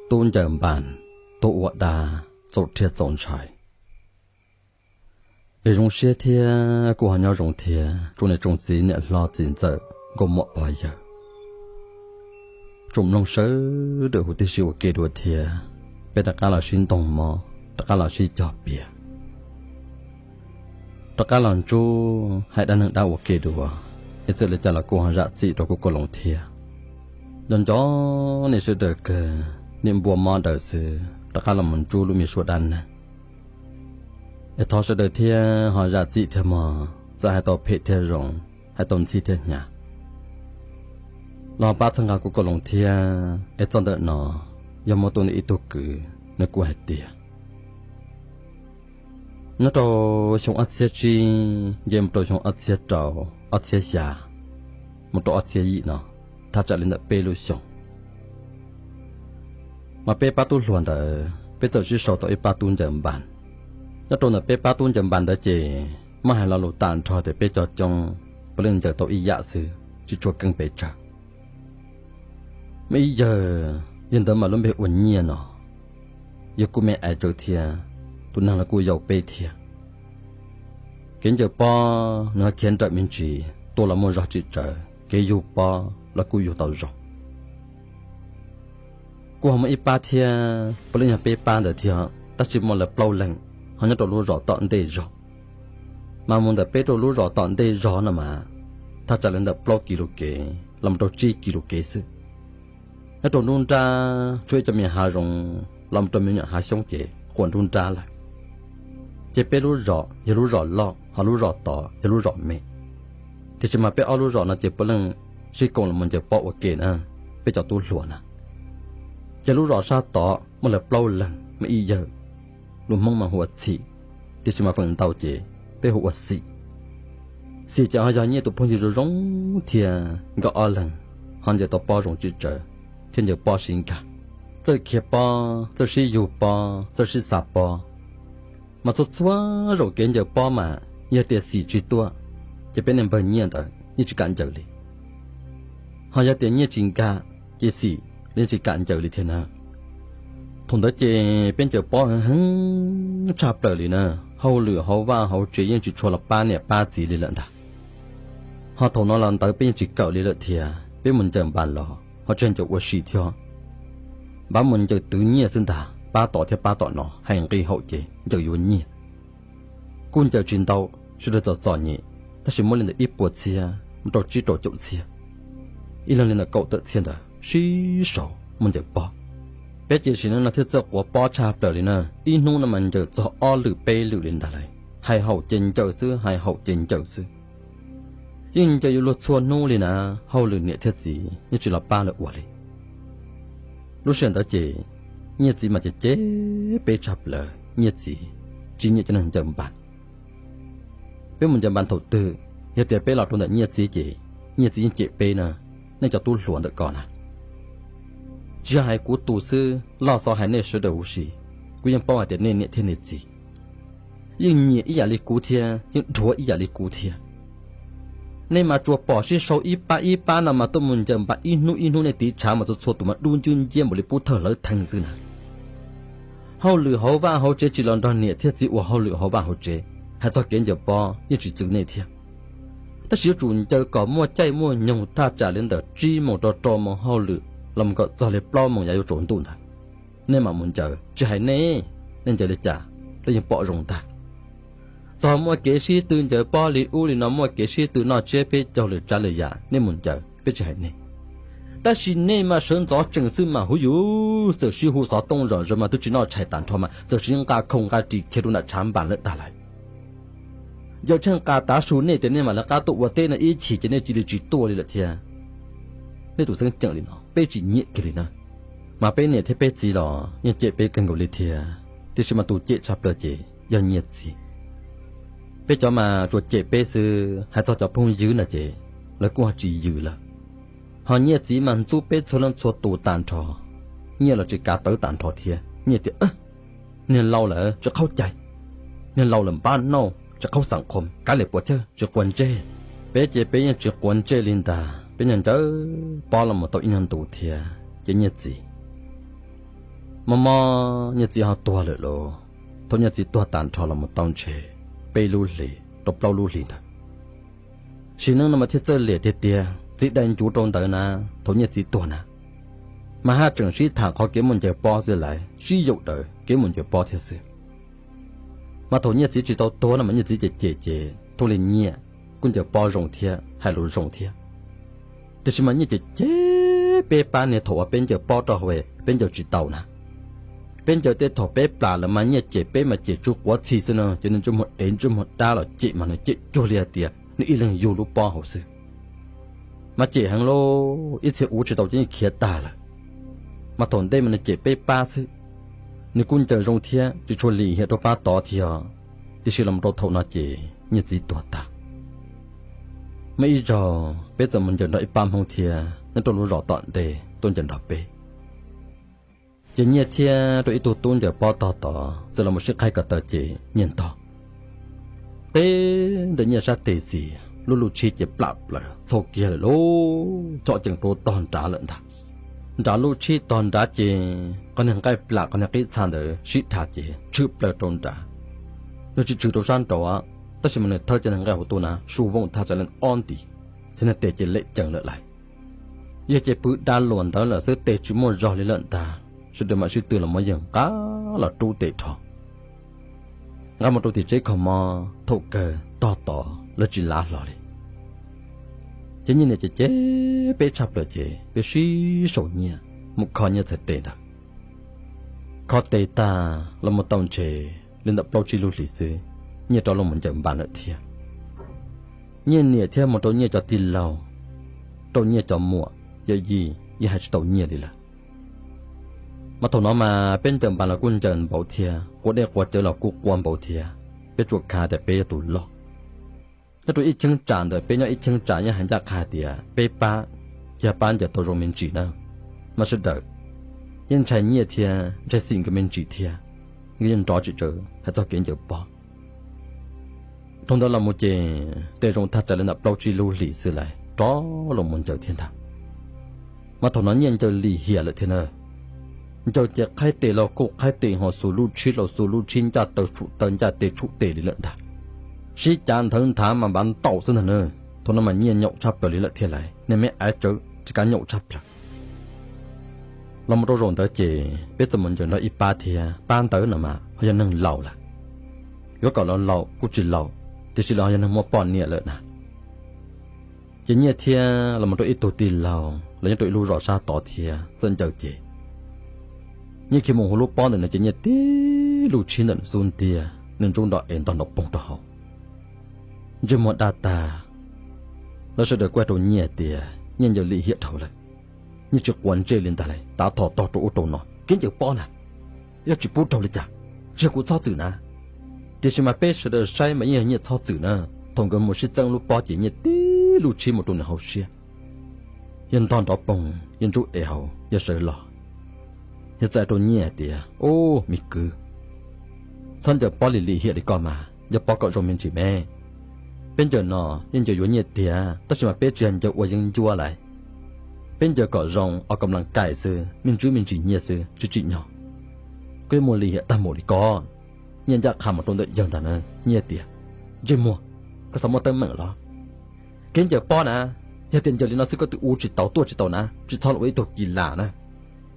Tub Ncaws Npas tuag ua dab txaus rhiaj txaus ntshai. Es zoo siab thiab kuj ho nyob zoo thiab tsoom niam tsoom txiv niam hlob txiv ntxawm nkauj muam pog yawg, tsoom mloog sawv daws huv tib si ua ke dua thiab. Peb rov qab los sib ntoog mob, rov qab los sib cog piav, rov qab los ntsub hais dab neeg dab ua ke dua. Es txawm li cas los kuj ho zam txim rau kuv Koob Loos thiab. Nco nco nej sawv daws kawg, niam npua mob daws xwb rov qab los mus ntsub lub me suab dab neeg. Es thov sawv daws thiab ho zam txim thiab mog, txawm hais tau phem thiab zoo, hais tau ntxhi thiab hnyav los pab txhawb nqa kuv Koob Loos thiab. Es txog ntawm no yog muaj tuaj ntawm ib tug kwv, nws kuj hais tias nyob rau xyoo ob txhiab tsib nce mus rau xyoo ob txhiab rau, ob txhiab xya mus rau ob txhiab yim no, thaj tsam li ntawm peb lub xyoos, mas peb pab tub hluas ntawd peb txawm sib sau tau ib pab tub Ncaws Npas. Nyob rau ntawm peb pab tub Ncaws Npas ntawd ces muab hais lo lus tag nrho tias peb cov coob puav leej ncaws tau ib yam xwb, tsis tshua keeb pes tsawg. Muaj ib yawg, yawg ntawd mas lub npe hu ua Nyiaj no, yawg kuj me ais tsawv thiab, tus neeg los kuj yau peb thiab. Kev ncaws pob nws ho khiav nrawm me ntsis, tua los muaj zog tsis tsawv, kev yug pob los kuj yug tau zoo. Kuj ho muaj ib pab thiab, puav leej yog peb pab ntawd thiab, tab sis muaj lawv plaub leeg ho nyob rau lub zos tom ntej zog. Mas mus ntawm peb rau lub zos tom ntej zog no mas thaj tsam li ntawm plaub kis lus kev los mus rau tsib kis lus kev xwb. Nyob rau nruab nrab tshuav ib co me hav zoov los mus rau me nyuam hav xyoob ces quas nruab nrab lawm. Ces peb lub zos yog lub zos loj, ho lub zos tod yog lub zos me. Tiam sis mas peb ob lub zos no ces puav leej sib koom los mus ncaws pob ua ke na, peb cov tub hluas na. Ces lub zos sab tod muaj lawv plaub leeg mas ib yawg, lus Hmoob mas hu ua Txhim, tiam sis mas feem ntau ces peb hu ua Xim. Xim ces ho yog Nyiaj tus phooj ywg zoo zoo thiab, nkawd ob leeg ho ncaws tau pob zoo tsis tsawv thiab ncaws pob sib nkag, txawj khiav pob, txawj sib yug pob, txawj sib xa pob. Mas txhua txhua zaus kev ncaws pob mas yog tias Xim tsis tuaj ces peb niag npawg Nyiaj ntawd yeej tsis kam ncaws li. Ho yog tias Nyiaj tsis nkag ces Xim yeej tsis kam ncaws li thiab na. Thaum ntawd ces peb ncaws pob heev heev tshaj plaws li na, hauj lwm hauv vaj hauv tsev yeej tsis tshua los pab niam pab txiv li lawm ntag. Ho thaum no los ntawd peb yeej tsis kawm li lawm thiab, peb mus ncaws npas los ho tsis ncaws ua si thiab, npab mus ncaws twv nyiaj xwb ntag, pab tom thiab pab tom no, hais nqi haum ces ncaws yuav nyiaj. Kuj ncaws tsis ntau, sawv daws txom txom nyem, tab sis muaj li ntawm ib puas txhiab mus rau tsib rau caum txhiab, ib leeg li ntawm kaum tawm txhiab ntawd sib sau mus ncaws pob. Peb ces sim neej no thiaj txawj quav pob tshaj plaws li na, ib hnub no mas ncaws txog ob lwm peb lwm li ntag lauj, hais haum ces ncaws xwb, hais haum ces ncaws xwb. Yeej ncaws yuav luag txhua hnub li na, hauj lwm niam thiab txiv yeej tsis los pab lawv ua li. Lub sij hawm ntawd ces Nyiaj txiv mas cem cem peb tshaj plaws, Nyiaj txiv tsis nyiam cov neeg ncaws npas. Peb mus ncaws npas thaum twg, yog tias peb los rau ntawm Nyiaj txiv ces Nyiaj txiv yeej cem peb na, nej cov tub hluas ntawm ko na. Tsis yog hais kuv tus xwb, loj xov hais nej sawv daws huv si, kuv yeej paub hais tias nej niam thiab nej txiv yeej nyiam ib yam li kuv thiab, yeej dhuav ib yam li kuv thiab. Nej mas tsuas pom sib sau ib pab ib pab no mas tuaj mus ncaws npas ib hnub ib hnub nej tiv tshav mas txhua txhua tus mas dub ncwb nciab npaum li pub thawj hlawv theej xwb na. Hauj lwm hauv vaj hauv tsev tsis los nrog niam thiab txiv ua hauj lwm hauv vaj hauv tsev, hais txog kev ncaws pob yeej tsis txwv nej thiab. Tab sis yuav tsum ncaws kom muaj caij muaj nyoog thaj tsam li ntawm tsib moos rau rau moos hauj lwm los mus kom txog li plaub moos yav yuav tsaus ntuj ntag. Nej mam mus ncaws, tsis hais nej, nej ncaws li cas los yeej pom zoo ntag. Txog muaj kev sib tw ncaws pob li ub li no, muaj kev sib tw noj tsiab peb caug lwm tsav lwm yam, nej mus ncaws peb tsis hais nej. Tab sis nej mas sawv ntxov tsees xwb mas huv yus, txawm sib hu xov tooj zom zaws mas twb tsis noj tshais tas nrho mas txawm sib nqa khau nqa ris khiav rau nram tshav npas lawm tag lawm. Yawm tsheej qas tav su nej tias nej mam lawv qab tuaj ua teb no ib chim ces nej cia li tsis tuaj li lawm thiab. Nej tus xeeb ceem li no peb tsis nyiam kiag li na. Mas peb niam thiab peb txiv los yeej cem peb kawg nkaus li thiab, tiam sis mas tus cem tshaj plaws ces yog Nyiaj txiv. Peb cov mas tsuas cem peb xwb, hais txog cov phooj ywg no ces lawv kuj ho tsis yws lawm. Ho Nyiaj txiv mas ntxub peb txhua leej txhua tus tag nrho. Nyiaj los tsis kav tawv tag nrho thiab, Nyiaj tias, niag laus lawm tsis qaub cai, niag laus lawm npab nauj tsis qaub xeem qhov, kav liam puas tsawg tsis quav ntsej. Peb ces peb yeej tsis quav ntsej li ntag, peb ncaws ncaws pob los mus tau ib nyuag ntu thiab ces Nyiaj txiv Mob mob Nyiaj txiv ho tuag lawm lauj. Thaum Nyiaj txiv tuag tas nrho los mus tau ntshe peb lub hlis rau plaub lub hlis ntawd. Sim neej no mas thiaj txawj liam tiag tiag, txiv dai ncuv rau ntawd na. Thaum Nyiaj txiv tuag na, mas haj tseem sib tham qhov kev mus ncaws pob xwb lawm, sib yaum daws kev mus ncaws pob thiab xwb. Mas thaum Nyiaj txiv tsis tau tuag no mas Nyiaj txiv cem cem ces thaj li Nyiaj kuj ncaws pob zoo thiab hais lus zoo thiab. Tiam sis mas Nyiaj cem cem peb pab niag thaum uas peb ncaws pob rau hauv peb ncaws tsis tau na. Peb ncaws tej thaum peb plam lawm mas Nyiaj cem peb mas cem tsuj quav txhi xwb no, ces nws ntsej muag dev ntsej muag dab los cem mas nws cem cuag li hais tias nws ib leeg yug lub pob hauv xwb. Mas cem heev lauj, ib txhia ua tsis tau ces yeej khiav tag lawm. Mas thaum ntej mas nws cem peb pab xwb, nws kuj ncaws zoo thiab tsis tshua lim hiam rau pab tod thiab, tiam sis los mus rau thaum no ces Nyiaj txiv tuag tag. Muaj ib zaug peb txawm mus ncaws nrog ib pab Hmoob thiab nyob rau lub zos tom ntej tuaj ncaws nrog peb. Ces Nyiaj thiab rau ib tug tub ncaws pob tog tod txawm los mus sib qhaib ko taw ces Nyiaj ntog. Qib ntawm Nyiaj sab tes xis lub lub tshib ces plam plaws txhau kiag lawm lauj, txhom cees rau tog nrad lawm ntag. Nrad lub tshib tog nrad ces qhov niag nqaij plam qhov niag qib txha ntawd sib dhas ces tshwm plaws rau nrad. Nws tsis tshwm rau sab nraud, tab sis mas nws thawb cov niag nqaij hauv tuaj na su vooj thaj tsam leej ob nti, txhia niag tes ces lem cees lawm lais. Yog ces pw da luam ntawd lawm xwb, tes tsis muaj zog li lawm ntag, sawv daws mam sib tw los muab yawg nqa los rub tes rho, nqa mus rau tim tsev kho mob. Thaum kawg tog tod lawv tsis lav hlo li. Ces Nyiaj niam ces cem peb tshaj plaws ces peb sib sau Nyiaj mus kho Nyiaj txhais tes ntawd. Kho tes tag los mus tau ntshe li ntawm plaub tsib lub hlis xwb, Nyiaj rov los mus ncaws npas lawm thiab. Nyiaj niam thiab mus rau Nyiaj cov tij laug, rau Nyiaj cov muam yawm yij yeej hais tsis tau Nyiaj li lawm. Mas thaum no mas peb ncaws npas los kuj ncaws npaum thiab, quav dej quav cawv los kuj quav npaum thiab, peb tsuas khav tias peb yog tus loj. Nyob rau ib cheeb tsam ntawm peb nyob ib cheeb tsam yeej hais ncaj qha tias peb pab, yog pab ncaws tau zoo me ntsis na, mas sawv daws yeej ntshai Nyiaj thiab ntshai xim nkawd me ntsis thiab, nkawd yeej nrov tsis tsawv hais txog kev ncaws pob. Dhau ntawd los mus ces tes zoo thaj tsam li ntawm plaub tsib lub hlis xwb lawm rov los mus ncaws thiab ntag. Mas thaum no Nyiaj ncaws lim hiam lawm thiab na, ncaws ces qhaib tes los kuj qhaib tes, ho xuas lub tshib los xuas lub tshib, ncaj taw tshum taw, ncaj tes tshum tes li lawm ntag. Sib cav nthawv nthav mas npav ntaus xwb ntag na. Thaum no mas Nyiaj nyaum tshaj plaws li lawm thiab lawm, niag me aiv tsawv tsis kav nyaum tshaj plaws. Los mus rau zaum ntawd ces peb txawm mus ncaws nrog ib pab thiab, pab ntawd no mas ho yog neeg laus lawm, yuav kom los laus kuj tsis laus, tiam sis los ho yog neeg muaj poj niam lawm na. Ces Nyiaj thiab los mus rau ib tug tij laug los nyob rau ib lub zos sab tod thiab txawm ncaws ces Nyiaj khiav mus hu lub pob ntawm no ces Nyiaj tib lub tshib ntawm nws xub ntiag, nws ntsub nrov es ntog nrov poog rau hauv. Ntsej muag daj tag, lawv sawv daws kuj hais rau Nyiaj tias Nyiaj ncaws lim hiam dhau lawm, Nyiaj tsis quav ntsej li ntag lauj, tav thom tog rau ub rau no, kev ncaws pob na, yog tsis pub raug li cas, tsis yog kuv txhob txwm na. Tiam sis mas peb sawv daws saib mas yeej yog Nyiaj txhob txwm na. Thaum nkawd mus sib txeeb lub pob ces Nyiaj tib lub tshib mus rau nws hauv siab, yog ntog nrov poog, yog ntsub es hauv, yog sawv los, yog txawm hais rau Nyiaj hais tias, Ub, me kwv, txhob ncaws pob lim lim hiam li koj mas, ncaws pob kom zoo me ntsis me. Peb ncaws no yeej ncaws yuav nyiaj tiag, tab sis mas peb tsis yog ncaws ua yeeb ncuab lauj. Peb ncaws kom zoo, ua kom mlam kaim xwb, me ntsis me ntsis nyiaj xwb, tsis tsim nyog. Koj yuav mus lim hiam tag npaum li koj. Nyiaj ncaj qha mus rau ntawm yawg ntag na, Nyiaj tias, Ntsej muag, koj xav muaj teeb meem los? Kev ncaws pob na, yog tias ncaws li no xwb koj twb ua tsis tau tuaj tsis tau na, tsis txhob los ua ib tug kis las na.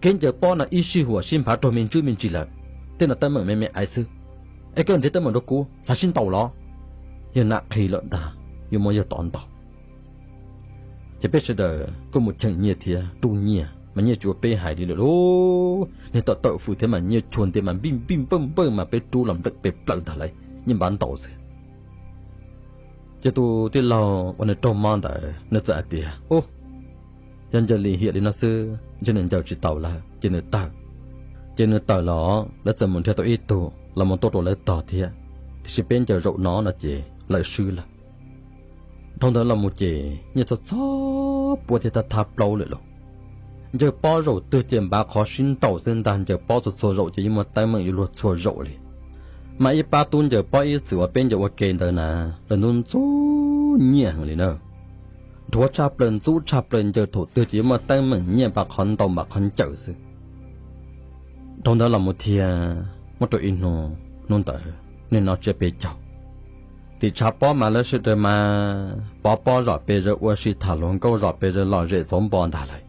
Kev ncaws pob no ib sij huam sib nphav raug me ntsis me ntsis lawm, tej no teeb meem me me aiv xwb. Es koj nrhiav teeb meem rau kuv, xav sib ntaus los? Yawg nam qhi lawm ntag, yuav muab yawg tov ntaus. Ces peb sawv daws kuj mus cheem Nyiaj thiab rub Nyiaj, mas Nyiaj tsis ua peb hais li lawm lauj. Niag tawm tawm fws thiab mas Nyiaj chua ntiag mas npij npij npawj npawj mas peb rub los nplawm pes plaws ntag lauj, Nyiaj npav ntaus xwb. Ces tus tij laug uas nws raug mob ntawd nws txawm hais tias, Ub, yog ncaws lim hiam li no xwb ntshe nws ncaws tsis tau lawm ces nws tawm. Ces nws tawm los lawv txawm mus nrhiav tau ib tug los mus tuaj rau lawv tog thiab, tiam sis peb ncaws zaum no no ces lawv swb lawm. Dhau ntawd los mus ces Nyiaj txhob txhob puab thiab thab thab plaub lawm lauj. Ncaws pob zaum twg ces npav qhov sib ntaus xwb ntag, ncaws pob txhua txhua zaum ces yeej muaj teeb meem yuav luag txhua zaum li. Mas ib pab tub ncaws pob ib txwm uas peb ncaws ua ke ntawd na, lawv ntxub ntxub Nyiaj heev li na. Nrhuav tshaj plaws ntxub tshaj plaws, ncaws thaum twg ces yuav muaj teeb meem nyiaj npav qhov ntaus npav qhov ncaws xwb. Dhau ntawd los mus thiab muab rau ib hnub, hnub ntawd niaj hnub tsiab peb caug. Tim tshav pob mas lawv sawv daws mas pov pob zom pes zaws, ua si tham hluas nkauj zom pes zaws, lom zem xauv npo ntag lawm.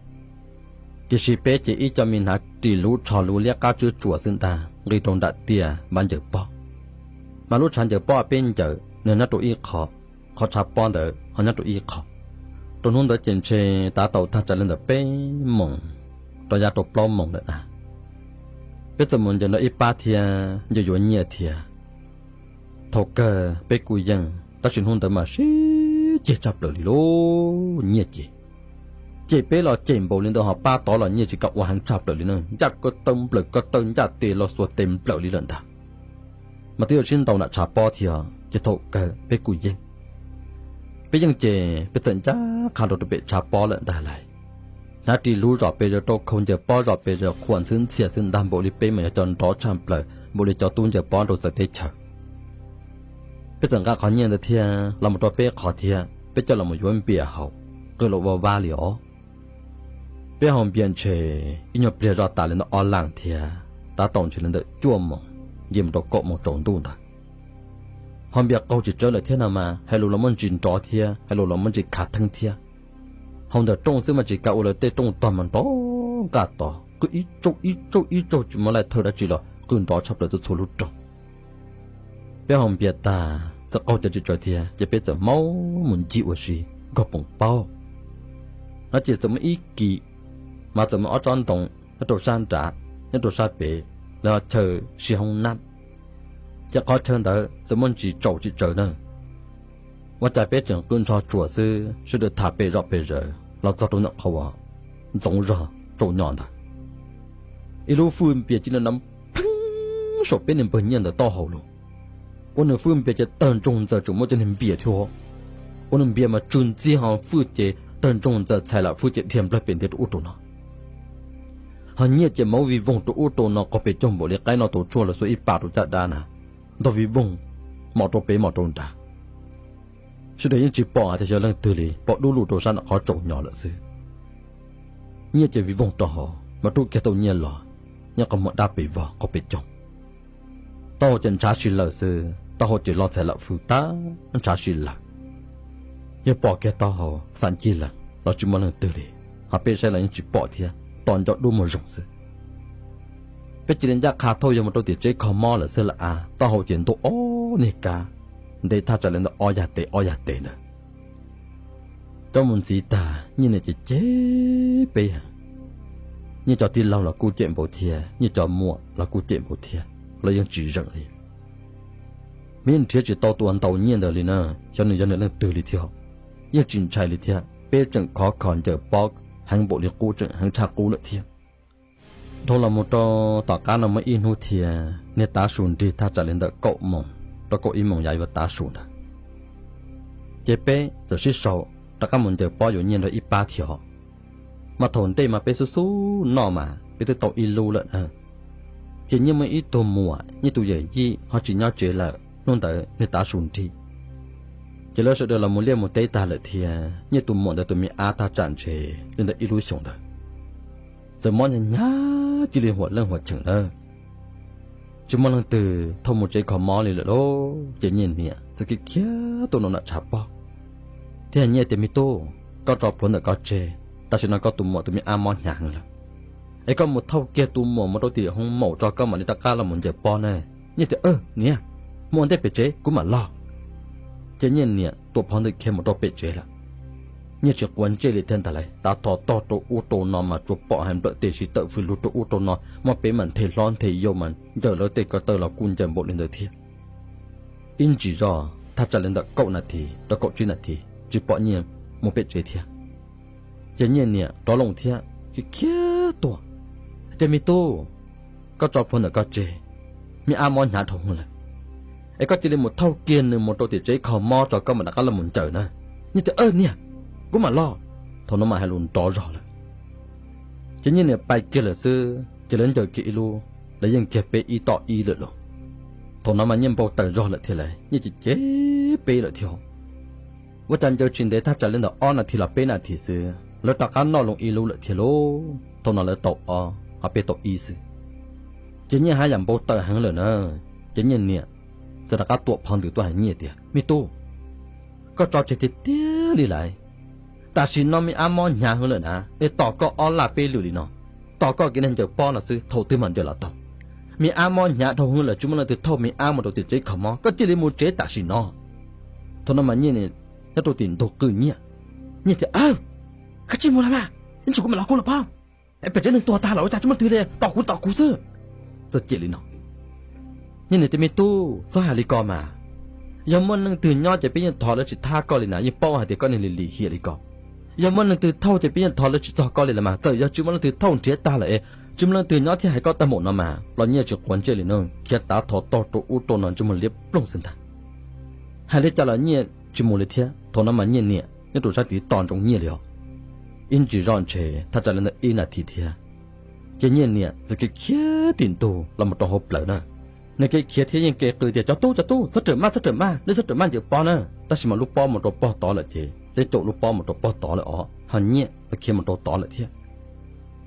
Tiam sis peb ces ib co me hnav ris luv tsho luv liab qab tswb tsuas xwb ntag, nqis rau nram tiaj npab ncaws pob. Mas lub tshav ncaws pob peb ncaws nws nyob rau ib qho, qhov tshav pob ntawd ho nyob rau ib qho. Rau hnub ntawd ces ntshe tav tau thaj tsam li ntawm peb moos rov yav rau plaub moos lawm na. Peb txawm mus ncaws nrog ib pab thiab ncaws yuav nyiaj thiab. Thaum kawg peb kuj yeej, tab sis hnub ntawd mas sib ceg tshaj plaws li lauj, nyiaj ces, ces peb los cem npaum li ntawd ho pab tod los nyiaj tsis kam ua heev tshaj plaws li na, ncaj ko taw nplawm ko taw, ncaj tes los xuas tes nplawm li lawm ntag. Mas twb yuav sib ntaus nram tshav pob thiab ces thaum kawg peb kuj yeej. Peb yeej ces peb txawm ncaj qha rau rau pem tshav pob lawm ntag lauj. Hnav ris luv zom pes zaws, rau khau ncaws pob zom pes zaws, qhuam ntxhwb ntxhias xwb ntag, npaum li peb mas yog cov nrov tshaj plaws, npaum li cov tub ncaws pob rau txawv teb chaws. Peb txawm nqa qhov nyiaj ntawd thiab los mus rau peb qhov thiab peb coj los mus yuav npias haus, qw los ua vab li os. Peb haus npias ntshe ib nyuag pliag zoj tas li ntawm ob laj thiab, tav tau ntshe li ntawm cuaj moos, nce mus rau kaum moos tsaus ntuj ntawd. Haus npias qaug tsis tsawg lawm thiab no mas hais lus los muaj ntsis nrov thiab hais lus los muaj ntsis khav theeb thiab. Haus ntawm rooj xwb mas tsis kav ua, lawv tej rooj tog mas nrov nqaj tod, qw ib tsaug ib tsaug ib tsaug tsis muaj laij thawj dab tsi los qw nrov tshaj plaws txhua txhua lub rooj. Peb haus npias tag txawm qaug cov tsis tsawg thiab ces peb txawm maub mus ncig ua si nkaug poom paub. No ces txawm muaj ib kis, mas txawm muaj ob tsob ntoo nyob rau sab nrad, nyob rau sab pem, lawv ho chaw sib hoob nab. Ces qhov chaw ntawd txawm muaj ntsis tsaus tsis tsawg na. Ua cas peb tseem qw nrov tsuas xwb, sawv daws tham pem zom pes zaws los txog rau ntawm qhov uas ntxoov zog tsaus nyos ntawd, ib lub fwj npias cia li nov pheeb saum peb niag npawg Nyiaj ntawd taub hau lawm. Ua nws fwj npias ces tawg ntsoog ntxaws tseem muab cov niag npias thiab, ua nws npias mas tsw ntxiag ho fwj ces tawg ntsoog ntxaws txhais lam fwj ces dhia nplawg pem ntiag rau ub rau no. Ho Nyiaj ces mauv vij voog rau ub rau no, qaug pes caug npaum li qaib noj tau tshuaj los xuas ib pas rau caj dab na, ntog vij voog mos rau pem mos rau nrad. Sawv daws yeej tsis pom hais tias yog leej twg li, pom dub lug rau sab nram qhov tsaus nyos lawm xwb. Nyiaj ces vij voog rau hauv mas rub kiag tau Nyiaj los, Nyiaj qhov muag dab pes vog qaug pes caug, taub hau ces ntshav si lawm xwb, taub hau ces loj txhais lam fwj tag ntshav si lawm. Yog pom kiag taub hau xam ncig lawm los tsis muaj leej twg li, ho peb saib los yeej tsis pom thiab, tos ncauj dub muag zoog xwb. Peb cia li ncaj qha thauj yog mus rau tim tsev kho mob lawm xwb lam av, taub hau ces ntuj ob niag kab, ntev thaj tsam li ntawm ob yag tes ob yag tes ntawd. Coj mus ntxiv tag Nyiaj niam ces cem peb, Nyiaj cov tij laug los kuj cem npaum thiab, Nyiaj cov muam los kuj cem npaum thiab, los yeej tsis zeem li. Mas yeej nrhiav tsis tau tus uas ntaus Nyiaj ntawd li na, xyov nws yog nws leej twg li thiab, yeej tsis ntshai li thiab. Peb tseem khov kho ncaws pob heev npaum li qub, tseem heev tshaj qub lawm thiab. Dhau los mus rau tom qab no muaj ib hnub thiab, niag tav su nrig thaj tsam li ntawm kaum moos rau kaum ib moos yav yuav tav su ntawd, ces peb txawm sib sau rov qab mus ncaws pob yuav Nyiaj nrog ib pab thiab. Mas thaum ntej mas peb xub xub noj mas peb twb tau ib lub lawm na. Ces Nyiaj muaj ib tug muam, Nyiaj tus yawm yij ho tsis nyob tsev lawm, hnub ntawd niag tav su nrig, ces lawv sawv daws los mus liaj mus teb tag lawm thiab. Nyiaj tus muam ntawd tus me ab thaj tsam ntshe li ntawm ib lub xyoos ntawd, txawm mob hnyav hnyav cia li huam leej huam cheem lawm. Tsis muaj leej twg thauj mus tsev kho mob li lawm lauj. Ces Nyiaj niam txawm khiav khiav tuaj no nram tshav pob thiab hais Nyiaj tias, Me tub, koj tso plhuav ntawm koj tseg, tam sim no koj tus muam tus me ab mob hnyav heev lawm, es koj mus thauj kiag tus muam mus rau tim hoob maum tso koj mam li rov qab los mus ncaws pob na. Nyiaj tias, Niam, mus ua ntej pem tsev kuv mam los. Ces Nyiaj niam tuam phov ntawd khiav mus rau pem tsev lawm. Nyiaj tsis quav ntsej li thiab ntag lauj, tav tho tog rau ub rau no mas tsuas pom hais nplawm tes siv tawm fws lug rau ub rau no, muaj peb mas nthe hlob nthe yau mas ncaws lawv tej ko taw los kuj ncaws npaum li ntawd thiab. Ib ntsis zoj thaj tsam li ntawm kaum nas this rau kaum tsib nas this tsis pom Nyiaj mus pem tsev thiab. Ces Nyiaj niam rov loo thiab khiav khiav tuaj, Ces me tub, koj tso plhuav ntawm koj tseg, me ab mob hnyav dhau lawm, es koj cia li mus thauj kiag nws mus rau tim tsev kho mob tso koj mam rov qab los mus ncaws na. Nyiaj tias, Niam, kuv mam los. Thaum no mas hais lus nrov zog lawm. Ces Nyiaj niam pais kiag lawm xwb ces lawv ncaws kiag ib lub, lawv yeej kiag peb ib toj ib lawm lauj. Thaum no mas Nyiaj npau taws zog lawm thiab lauj, Nyiaj ces cem peb lawm thiab. Ua cas ncaws tsis ntev thaj tsam li ntawm ob nas this los peb nas this xwb lawv rov qab noj loo ib lub lawm thiab lauj. Thaum no lawv tau ob ho peb tau ib xwb. Ces Nyiaj haj yam npau taws heev lawm na. Ces Nyiaj niam txawm rov qab tuam phov ntws tuaj hais Nyiaj tias, Me tub, koj tso tseg tiag tiag li lawm. Tam sim no me ab mob hnyav heev lawm na, es tos koj ob laj peb lwm li no, tos koj kev neeg ncaws pob no xwb, thaum twg mam ncaws los tau. Me ab mob hnyav dhau heev lawm, tsis muaj leej twg thauj me ab mus rau tim tsev kho mob, koj cia li mus tsev tam sim no. Thaum no mas Nyiaj nyob rau tim ntug qw Nyiaj, Nyiaj tias, Aw, koj tsis mus los mas, ib ntsis kuv mam los kuv los pab. Pem tsev neeg tuag tag lawm ua cas tsis muaj leej twg li, tos kuv tos kuv xwb. Txawm cem li no. Nyiaj niam tias, Me tub, txhob hais li ko mas. Yog muaj leej twg nyob ces peb yeej thov lawv tsis thab koj li na, yeej paub hais tias koj niag lim lim hiam li ko. Yog muaj leej twg thauj ces peb yeej thov lawv tsis txog koj li lawm mas. Txawm yog tsis muaj leej twg thauj nrhiav tag lawm es tsis muaj leej twg nyob thiab hais koj tag npaum no mas. Los Nyiaj tsis quav ntsej li na, khiav tav thov tog rau ub rau no ntsej muag liab ploog xwb ntag. Hais li cas los Nyiaj tsis mus li thiab. Thaum no mas Nyiaj niam nyob rau sab tid tos ntsoov Nyiaj li os. Ib ntsis zoj ntshe thaj tsam li ntawm ib nas this thiab, ces Nyiaj niam txawm khiav khiav tim ntug los mus rau hauv plawv na. Nws khiav khiav thiab yeej ke qw tias, Cov tub, cov tub, txhob rawm maj, txhob rawm maj, nej txhob rawm maj ncaws pob na. Tab sis mas lub pob mus rau pog tod lawm ces yeej caum lub pob mus rau pog tod lawm os, ho Nyiaj los khiav mus rau tod lawm thiab.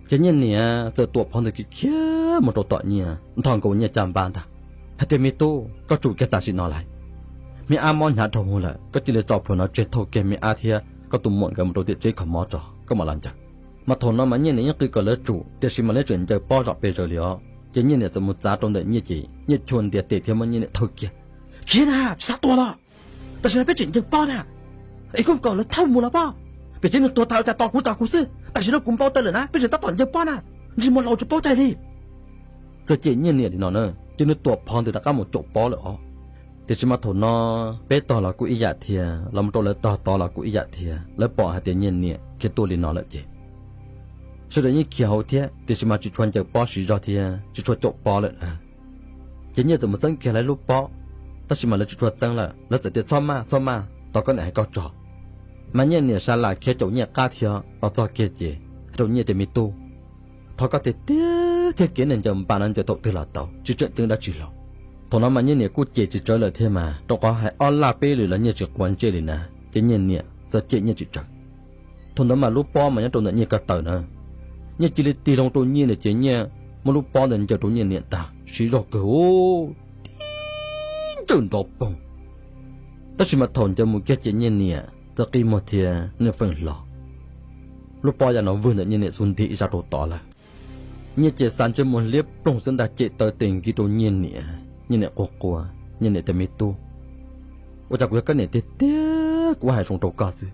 Ces Nyiaj niam txawm tuam phov ntws khiav khiav mus rau tom Nyiaj, nthos nkaus Nyiaj caj npab ntag, hais tias, Me tub, koj tsum kiag tam sim no lawm. Me ab mob hnyav dhau hwv lawm, koj cia li tso plhuav no tseg thauj kiag me ab thiab koj tus muam nkawd mus rau tim tsev kho mob tso, koj mam los ncaws. Mas thaum no mas Nyiaj niam yeej qw kom lawv tsum, tiam sis mas lawv tseem ncaws pob zom pes zaws li os. Ces Nyiaj niam txawm mus txav rau ntawm Nyiaj ces Nyiaj chua ntias tes thiab muab Nyiaj niam thawb kiag. Khiav na, tsis xav tuag los? Tam sim no peb tseem ncaws pob na, es koj kom lawv thauj mus los pob. Pem tsev neeg tuag tas ua cas tos kuv tos kuv xwb, tam sim no kuv npau taws lawm na, peb tseem tab tom ncaws pob na, ntsej muag laus tsis paub cai li. Txawm cem Nyiaj niam li no na, ces nws tuam phov ntws rov qab mus caum pob lawm os. Tiam sis mas thaum no peb tog los kuj ib yam thiab, los mus rau lawv tog tod los kuj ib yam thiab, lawv pom hais tias Nyiaj niam khiav tuaj li no lawm ces sawv daws yeej khiav hauv thiab, tiam sis mas tsis tshua ncaws pob siv zog thiab tsis tshua caum pob lawm na. Ces Nyiaj txawm mus txeeb kiag lawv lub pob, tab sis mas lawv tsis tshua txeeb lawm, lawv txawm tias, Txhob maj, txhob maj, tos koj niam hais koj tso. Mas Nyiaj niam sab laj khiav caum Nyiaj qab thiab los txog kiag ces hais rau Nyiaj tias, Me tub, thov koj tiag tiag thiab, kev neeg ncaws npas no ncaws thaum twg los tau, tsis tseem ceeb dab tsi los. Thaum no mas Nyiaj niam kuj cem tsis tsawv lawm thiab mas, rau qhov hais ob laj peb lwm los Nyiaj tsis quav ntsej li na, ces Nyiaj niam txawm cem Nyiaj tsis tsawv. Thaum ntawd mas lub pob mas nyob rau ntawm Nyiaj ko taw na, Nyiaj cia li tig loo rau Nyiaj na, ces Nyiaj muab lub pob ntawd ncaws rau Nyiaj niam ntag, siv zog kawg, tib ntsawj nrov poog. Tab sis mas thaum ncaws mus kiag ces Nyiaj niam txawm qi muag thiab nws feem hlo, lub pob ya no vwg ntawm Nyiaj niam xub ntiag ib sab rau tod lawm. Nyiaj ces xa ntsej muag liab ploog xwb ntag, cem taw tes nkig rau Nyiaj niam. Nyiaj niam quaj quaj, Nyiaj niam tias, Me tub, ua cas kuv yog koj niam tiag tiag, kuv hais zoo rau koj xwb.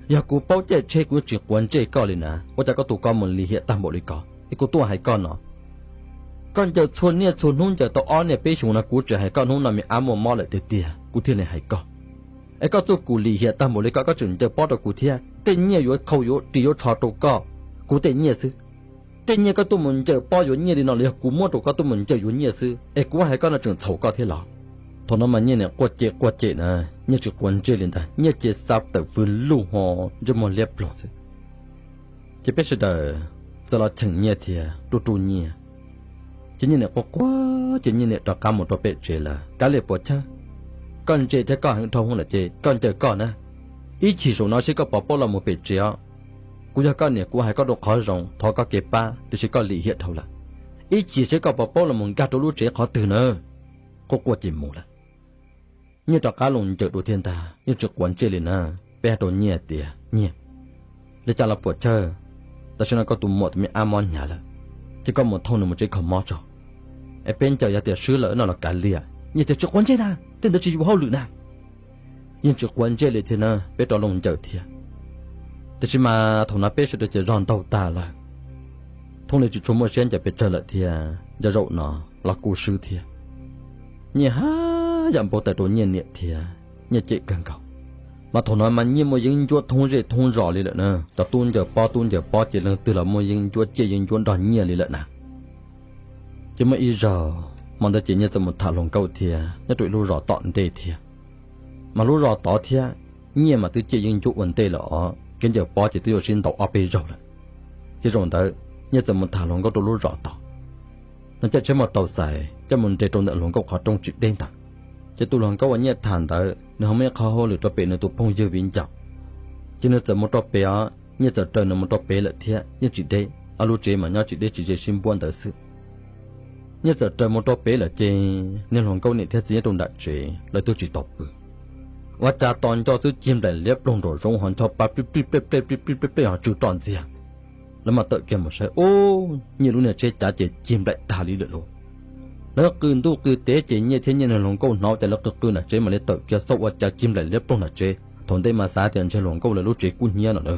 Yog kuv paub caj tshe kuv yuav tsis quav ntsej koj li na, ua cas koj tus koj mus lim hiam tag npaum li ko, es kuv tuaj hais koj no, koj ncaws txhua niaj txhua hnub ncaws tau ob niaj peb xyoos no, kuv tseem hais koj hnub no me ab muaj mob lawm tiag tiag kuv thiaj li hais koj. Es koj txuj kum lim hiam tag npaum li ko, koj tseem ncaws pob rau kuv thiab, tej nyiaj yuav khau yuav ris yuav tsho rau koj, kuv tej nyiaj xwb. Tej nyiaj koj tuaj mus ncaws pob yuav nyiaj li no los yog kuv muab rau koj tuaj mus ncaws yuav nyiaj xwb, es kuv hais koj no tseem txhaum koj thiab los? Thaum no mas Nyiaj niam quaj cem quaj cem na, Nyiaj tsis quav ntsej li ntag, Nyiaj ces xa tawm fws lug ho ntsej muag liab ploog xwb. Ces peb sawv daws txawm los cheem Nyiaj thiab ruj ruj Nyiaj. Ces Nyiaj niam quaj quaj ces Nyiaj niam rov qab mus rau pem tsev lawm. Kav liam Puas Chawj, koj ntse thiab koj heev dhau hwv lawm ces koj ncaws koj na. Ib chim saum no seb koj puas paub los mus pem tsev os. Kuv yog koj niam, kuv hais koj rau qhov zoo, thov koj kev pab, tiam sis koj lim hiam dhau lawm. Ib chim seb koj puas paub los mus nkag rau lub tsev qhov twg na. Quaj quaj ces mus lawm. Nyiaj rov qab los ncaws dua thiab ntag, yeej tsis quav ntsej li na. Peb hais rau Nyiaj tias, Nyiaj, li cas los Puas Chawj, tam sim no koj tus muam tus me ab mob hnyav lawm, ces koj mus thauj nws mus tsev kho mob tso, es peb ncaws yog tias swb lawm no los kav liam. Nyiaj tias, Tsis quav ntsej na, tej ntawd tsis yog hauj lwm na. Yeej tsis quav ntsej li thiab na, peb rov los ncaws thiab. Tiam sis mas thaum no peb sawv daws ces zog ntaug tag lawm, thoob li tsis tshua muaj siab ncaws pes tsawg lawm thiab, nco zaum no los kuj swb thiab. Nyiaj haj yam npau taws rau Nyiaj niam thiab, Nyiaj cem kawg nkaus. Mas thaum no mas Nyiaj muaj yeeb ncuab thoob zej thoob zos li lawm na, cov tub ncaws pob tub ncaws pob ces leej twg los muaj yeeb ncuab ciaj yeeb ncuab nrog Nyiaj li lawm na. Ces muaj ib zaug, hmo ntawd ces Nyiaj txawm mus tham hluas nkauj thiab nyob rau ib lub zos tom ntej thiab. Mas lub zos tod thiab Nyiaj mas twb ciaj yeeb ncuab ua ntej lawm os, kev ncaws pob ces twb yuav sib ntaus ob peb zaug lawm. Ces zaum ntawd Nyiaj txawm mus tham hluas nkauj rau lub zos tod. Nws caij tsheb mos taus xais coj mus nres rau ntawm hluas nkauj qhov rooj tsis deb ntawd. Ces tus hluas nkauj uas Nyiaj tham ntawd nws ho muaj ib qho hauj lwm rau pem nws tus phooj ywg viv ncaus. Ces nws txawm mus rau pem os, Nyiaj txawm raws nws mus rau pem lawm thiab yeej tsis deb, ob lub tsev mas nyob tsis deb tsis ze sib npuab ntawd xwb. Nyiaj txawm raws mus rau pem lawm ces niag hluas nkauj niam thiab txiv nyob rau nram tsev lawv twb tsis tau pw. Ua cas tos nco xwb cig nplaim liab ploog nraum zoov ho ncho pa plij plij plej plej plij plij plej plej ho tsw roj ntxiag. Lawv mam tawm kiag mus saib, ub, Nyiaj lub niag tsheb cav ces cig nplaim tag li lawm lauj. Lawv qw ntuj qw teb ces Nyiaj thiab Nyiaj niag hluas nkauj hnov ces lawv qw qw nram tsev mam li tawm kiag xauj ua cas cig nplaim liab ploog nram tsev. Thaum ntej mas xav tias ntshe hluas nkauj lawv lub tsev kub hnyiab no na.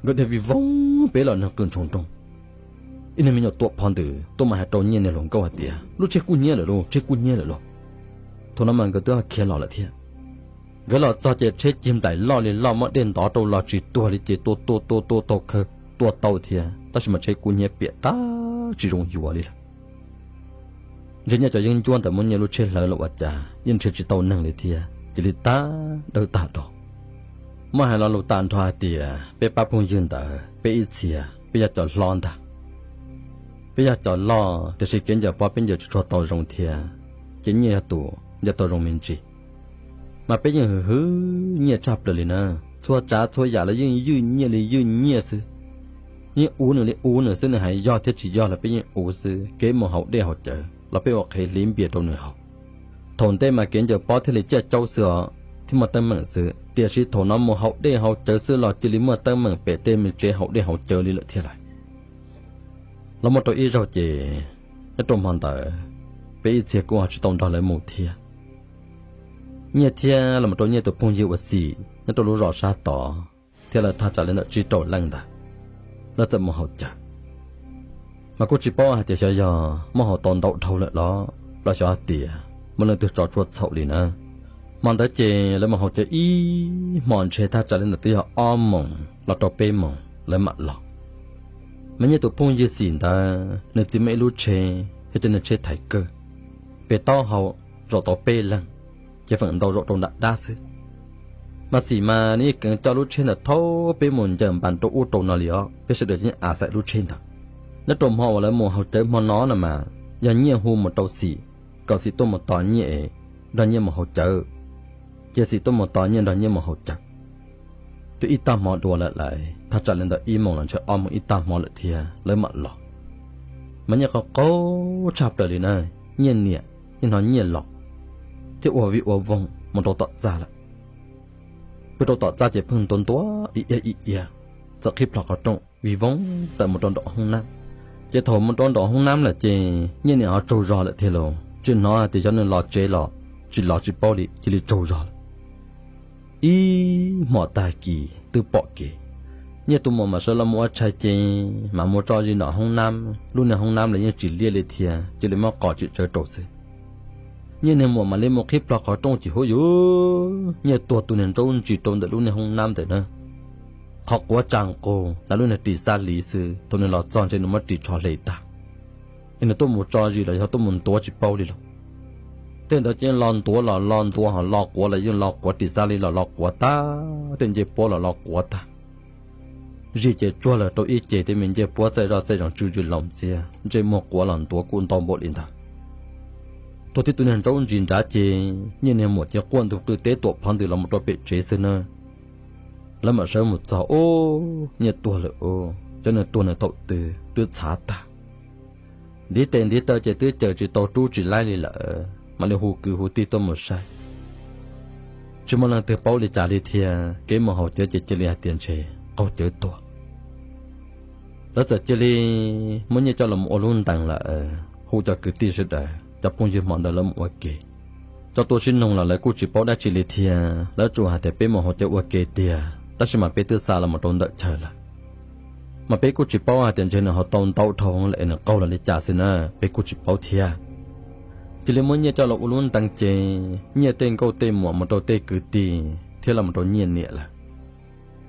Nkawd thiaj vij voog pem los nrog qw ntshoo nrooj. Ib niag me nyuam tuam phov ntws tuaj mas hais rau Nyiaj niag hluas nkauj hais tias, lub tsheb kub hnyiab lawm lauj, tsheb kub hnyiab lawm lauj. Thaum no mas nkawd twb khiav los lawm thiab. Nkawd los txog ces tsheb cig nplaim loj li loj muab dej ntov rau los tsis tuag li ces tua tua tua tua tau khaws tua tau thiab, tab sis mas tsheb kub hnyiab piam tag tsis zoo yuav li lawm. Ntshe Nyiaj cov yeeb ncuab ntawd muab Nyiaj lub tsheb hlawv los ua cas yeej nrhiav tsis tau neeg li thiab cia li tag dawb tag do. Muab hais lo lus tag nrho hais tias peb pab phooj ywg ntawd peb ib txhia peb yog cov hlob ntag. Peb yog cov loj tiam sis kev ncaws pob peb ncaws tsis tshua tau zoo thiab, ces Nyiaj yog tus ncaws tau zoo me ntsis. Mas peb yeej hwm hwm Nyiaj tshaj plaws li na. Txhua tsav txhua yam los yeej ywj Nyiaj li ywj Nyiaj xwb. Yeej uv nws li uv nws xwb, nws hais yog thiab tsis yog los peb yeej uv xwb. Kev mus haus dej haus cawv los peb ua qhev hliv npias rau nws haus. Thaum ntej mas kev ncaws pob thiaj li ciaj caub xwb os, thiaj muaj teeb meem xwb, tiam sis thaum no mus haus dej haus cawv xwb los cia li muaj teeb meem pem tej me tsev haus dej haus cawv li lawm thiab lauj. Los muaj rau ib zaug ces nyob rau hmo ntawd peb ib txhia kuj ho tsis tau nrog lawv mus thiab. Nyiaj thiab los mus rau Nyiaj tus phooj ywg uas xim nyob rau lub zos sab tod thiab lawv thaj tsam li ntawm tsib rau leej ntawd, lawv txawm mus haus cawv. Mas kuj tsis paub hais tias xyov yog muab haus tau ntau dhau lawm los los xyov hais tias muaj leej twg tso tshuaj txhaum li na. Hmo ntawd ces lawv mus haus cawv ib hmo ntshe thaj tsam li ntawm twb yog ob moos los rau peb moos lawv mam los. Mas Nyiaj tus phooj ywg xim ntawd nws txiv muaj ib lub tsheb thiab cov niag tsheb thaiv kawg, pem taub hau zaum tau peb leeg, ces feem ntau zaum rau nram dab xwb. Mas xim mas nws yeej keev coj lub tsheb ntawd thaub peb mus ncaws npas rau ub rau no li os, peb sawv daws yeej a xaim lub tsheb ntawd. Nyob rau hmo uas lawv mus haus cawv hmo no no mas yog Nyiaj hu mus rau xim kom xim tuaj mus tos Nyiaj es nrog Nyiaj mus haus cawv, ces xim tuaj mus tos Nyiaj nrog Nyiaj mus haus cawv. Twb ib tag hmo dua lawm lauj, thaj tsam li ntawm ib moos los ntshe ob moos ib tag hmo lawm thiab lawv mam los. Mas Nyiaj qaug qaug tshaj plaws li na, Nyiaj niam, Nyiaj hnov Nyiaj los thiab ua vij ua voog mus rau tom txaj lawm. Pw rau tom txaj ces pheej ntuav ntuav ib iab ib iab, txawm qhib plho qhov rooj vij voog tawm mus rau nraum hoob nab. Ces thaum mus rau nraum hoob nab lawm ces Nyiaj niam ho tsaug zog lawm thiab lauj, tsis hnov hais tias xyov nws los tsev los tsis los tsis paub li, cia li tsaug zog lawm. Ib hmos tag kis twb pom kev, Nyiaj tus muam mam sawv los mus ua tshais ces mam mus tso zis nraum hoob nab, lub niag hoob nab los yeej tsis liaj li thiab, cia li muab qos tsim tsawv rau xwb. Nyiaj niag muam mam li mus qhib plho qhov rooj ces huv yuv, Nyiaj tuag tus niag ntsaub ntsis rau ntawm lub niag hoob nab ntawm na. Qhov quav tsa nqus lam lub niag ris xab liv xwb, thaum nws los txog ntshe nws muab ris tsho hle tag, es nws tuaj mus tso zis los yog tuaj mus ntuav tsis paub li lauj. Tej ntawd ces los ntuav los los ntuav ho los quav los yeej los quav, ris xab liv los los quav tag, tej ncej puab los los quav tag. Zis ces tsuag lawm rau ib ce, tej me ncej puab txaij zoj txaij zoov tsw zis laus ntxiag, ntsej muag quav los ntuav kuj ntau npaum li ntawd. Tuag tib tug niag ntsaub ntsis nrad ces Nyiaj niag muam ces quaj ntug qw teb tuam phov ntws los mus rau pem tsev xwb na. Lawv mam sawv mus txog, ub, Nyiaj tuag lawm ub, xyov nws tuag nws thaum twg twb txhav tag. Ntiv tes ntiv taw ces twb cawm tsis tau rub tsis laib li lawm, mam li hu kwv hu tij tuaj mus saib. Tsis muaj leej twg paub li cas li thiab, kev mus haus cawv ces cia li hais tias ntshe qaug cawv tuag. Lawv txawm cia li muab Nyiaj coj los ua lub ntees lawm, hu cov kwv tij sawv daws cov phooj ywg hmo ntawd lawv mus ua ke. Tso tuaj sib noog los lawv kuj tsis paub dab tsi li thiab, lawv tsuas hais tias peb mus haus cawv ua ke tiag, tab sis mas peb twb xa los mus rau ntawm chaw lawm. Mas peb kuj tsis paub hais tias ntshe nws ho tau ntau dhau lawm es nws qaug los li cas xwb na, peb kuj tsis paub thiab. Cia li muab Nyiaj coj los ua lub ntees ces Nyiaj tej nkauj tej muam mus rau tej kwv tij thiab los mus rau Nyiaj niam lawm.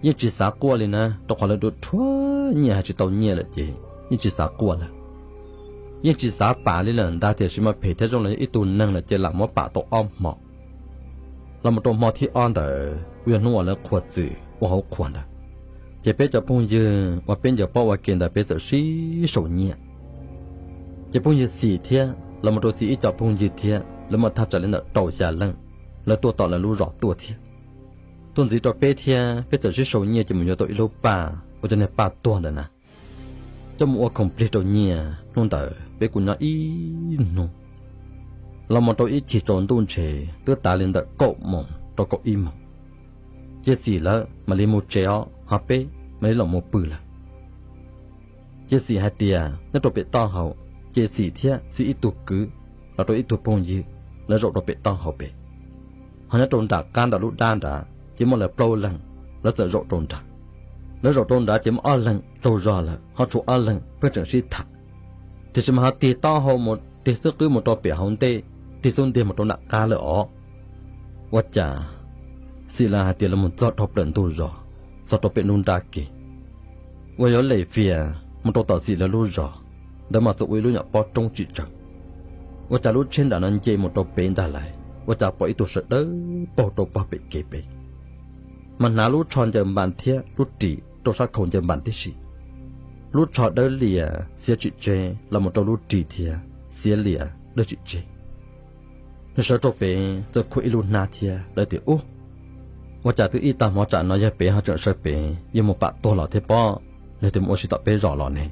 Yeej tsis xav quaj li na, rau qhov lawv dhuav dhuav Nyiaj hais tsis tau Nyiaj lawm ces yeej tsis xav quaj lawm. Yeej tsis xav pam li lawm ntag, tiam sis mas phem thiab zoo los yog ib tug neeg lawm ces lam muab pam tau ob hmo. Los mus rau hmo thib ob ntawd kuj yog hnub uas lawv qhuas txwm ua hauv qhuas ntawd, ces peb cov phooj ywg uas peb ncaws pob ua ke ntawd peb txawm sib sau nyiaj. Ces phooj ywg Xim thiab los mus rau Xim ib co phooj ywg thiab lawv muaj thaj tsam li ntawm rau xya leej, lawv tuaj tom lawv lub zos tuaj thiab. Tuaj ntxiv rau peb thiab, peb txawm sib sau nyiaj ces mus yuav tau ib lub paj uas cov niag paj tuag ntawd na, coj mus ua khoom plig rau Nyiaj. Hnub ntawd peb kuj nyob ib hnub. Los mus rau ib chim tsaus ntuj ntshe twb tav li ntawm kaum moos rau kaum ib moos, ces Xim lawv mam li mus tsev os, ho peb mam li los mus pw lawm. Ces Xim hais tias nyob rau pem taub hau, ces Xim thiab Xim ib tug kwv los rau ib tug phooj ywg, lawv zaum rau pem taub hau pem. Ho nyob rau nram qab nram lub dab nrad ces muaj lawv plaub leeg, lawv txawm zaum rau nrad. Lawv zaum rau nrad ces muaj ob leeg tsaug zog lawm, ho tshuav ob leeg pheej tseem sib tham. Tiam sis mas ho tig taub hau mus, tig xub qwb mus rau pem hauv ntej, tig xub ntiag mus rau nram qab lawm os. Ua cas Xim lawv hais tias lawv mus txog dhau plaws ntug zos, txog rau pem nruab nrab ke, uas yuav lem fias mus rau tom Xim lawv lub zos ntawd mas txawm ua ib lub nyuam pob roob tsim tsawv. Ua cas lub tsheb nram no nce mus rau pem ntag lais, ua cas pom ib tug sawv dawb paug rau pog pem kev pem, mas hnav lub tsho ncaws npas thiab lub ris rau sab khau ncaws npas tib si. Lub tsho dawb lias xiav tsim tseg los mus rau lub ris thiab xiav lias dawb tsim tseg. Nws sawv rau pem txawm khuam ib lub hnab thiab lawv tias, Ub, ua cas twb ib tag hmo tsam no yog pem ho tseem sawv pem, yog mus pam tuag los thiab pob, los tias mus ua si tom peb zos los ne?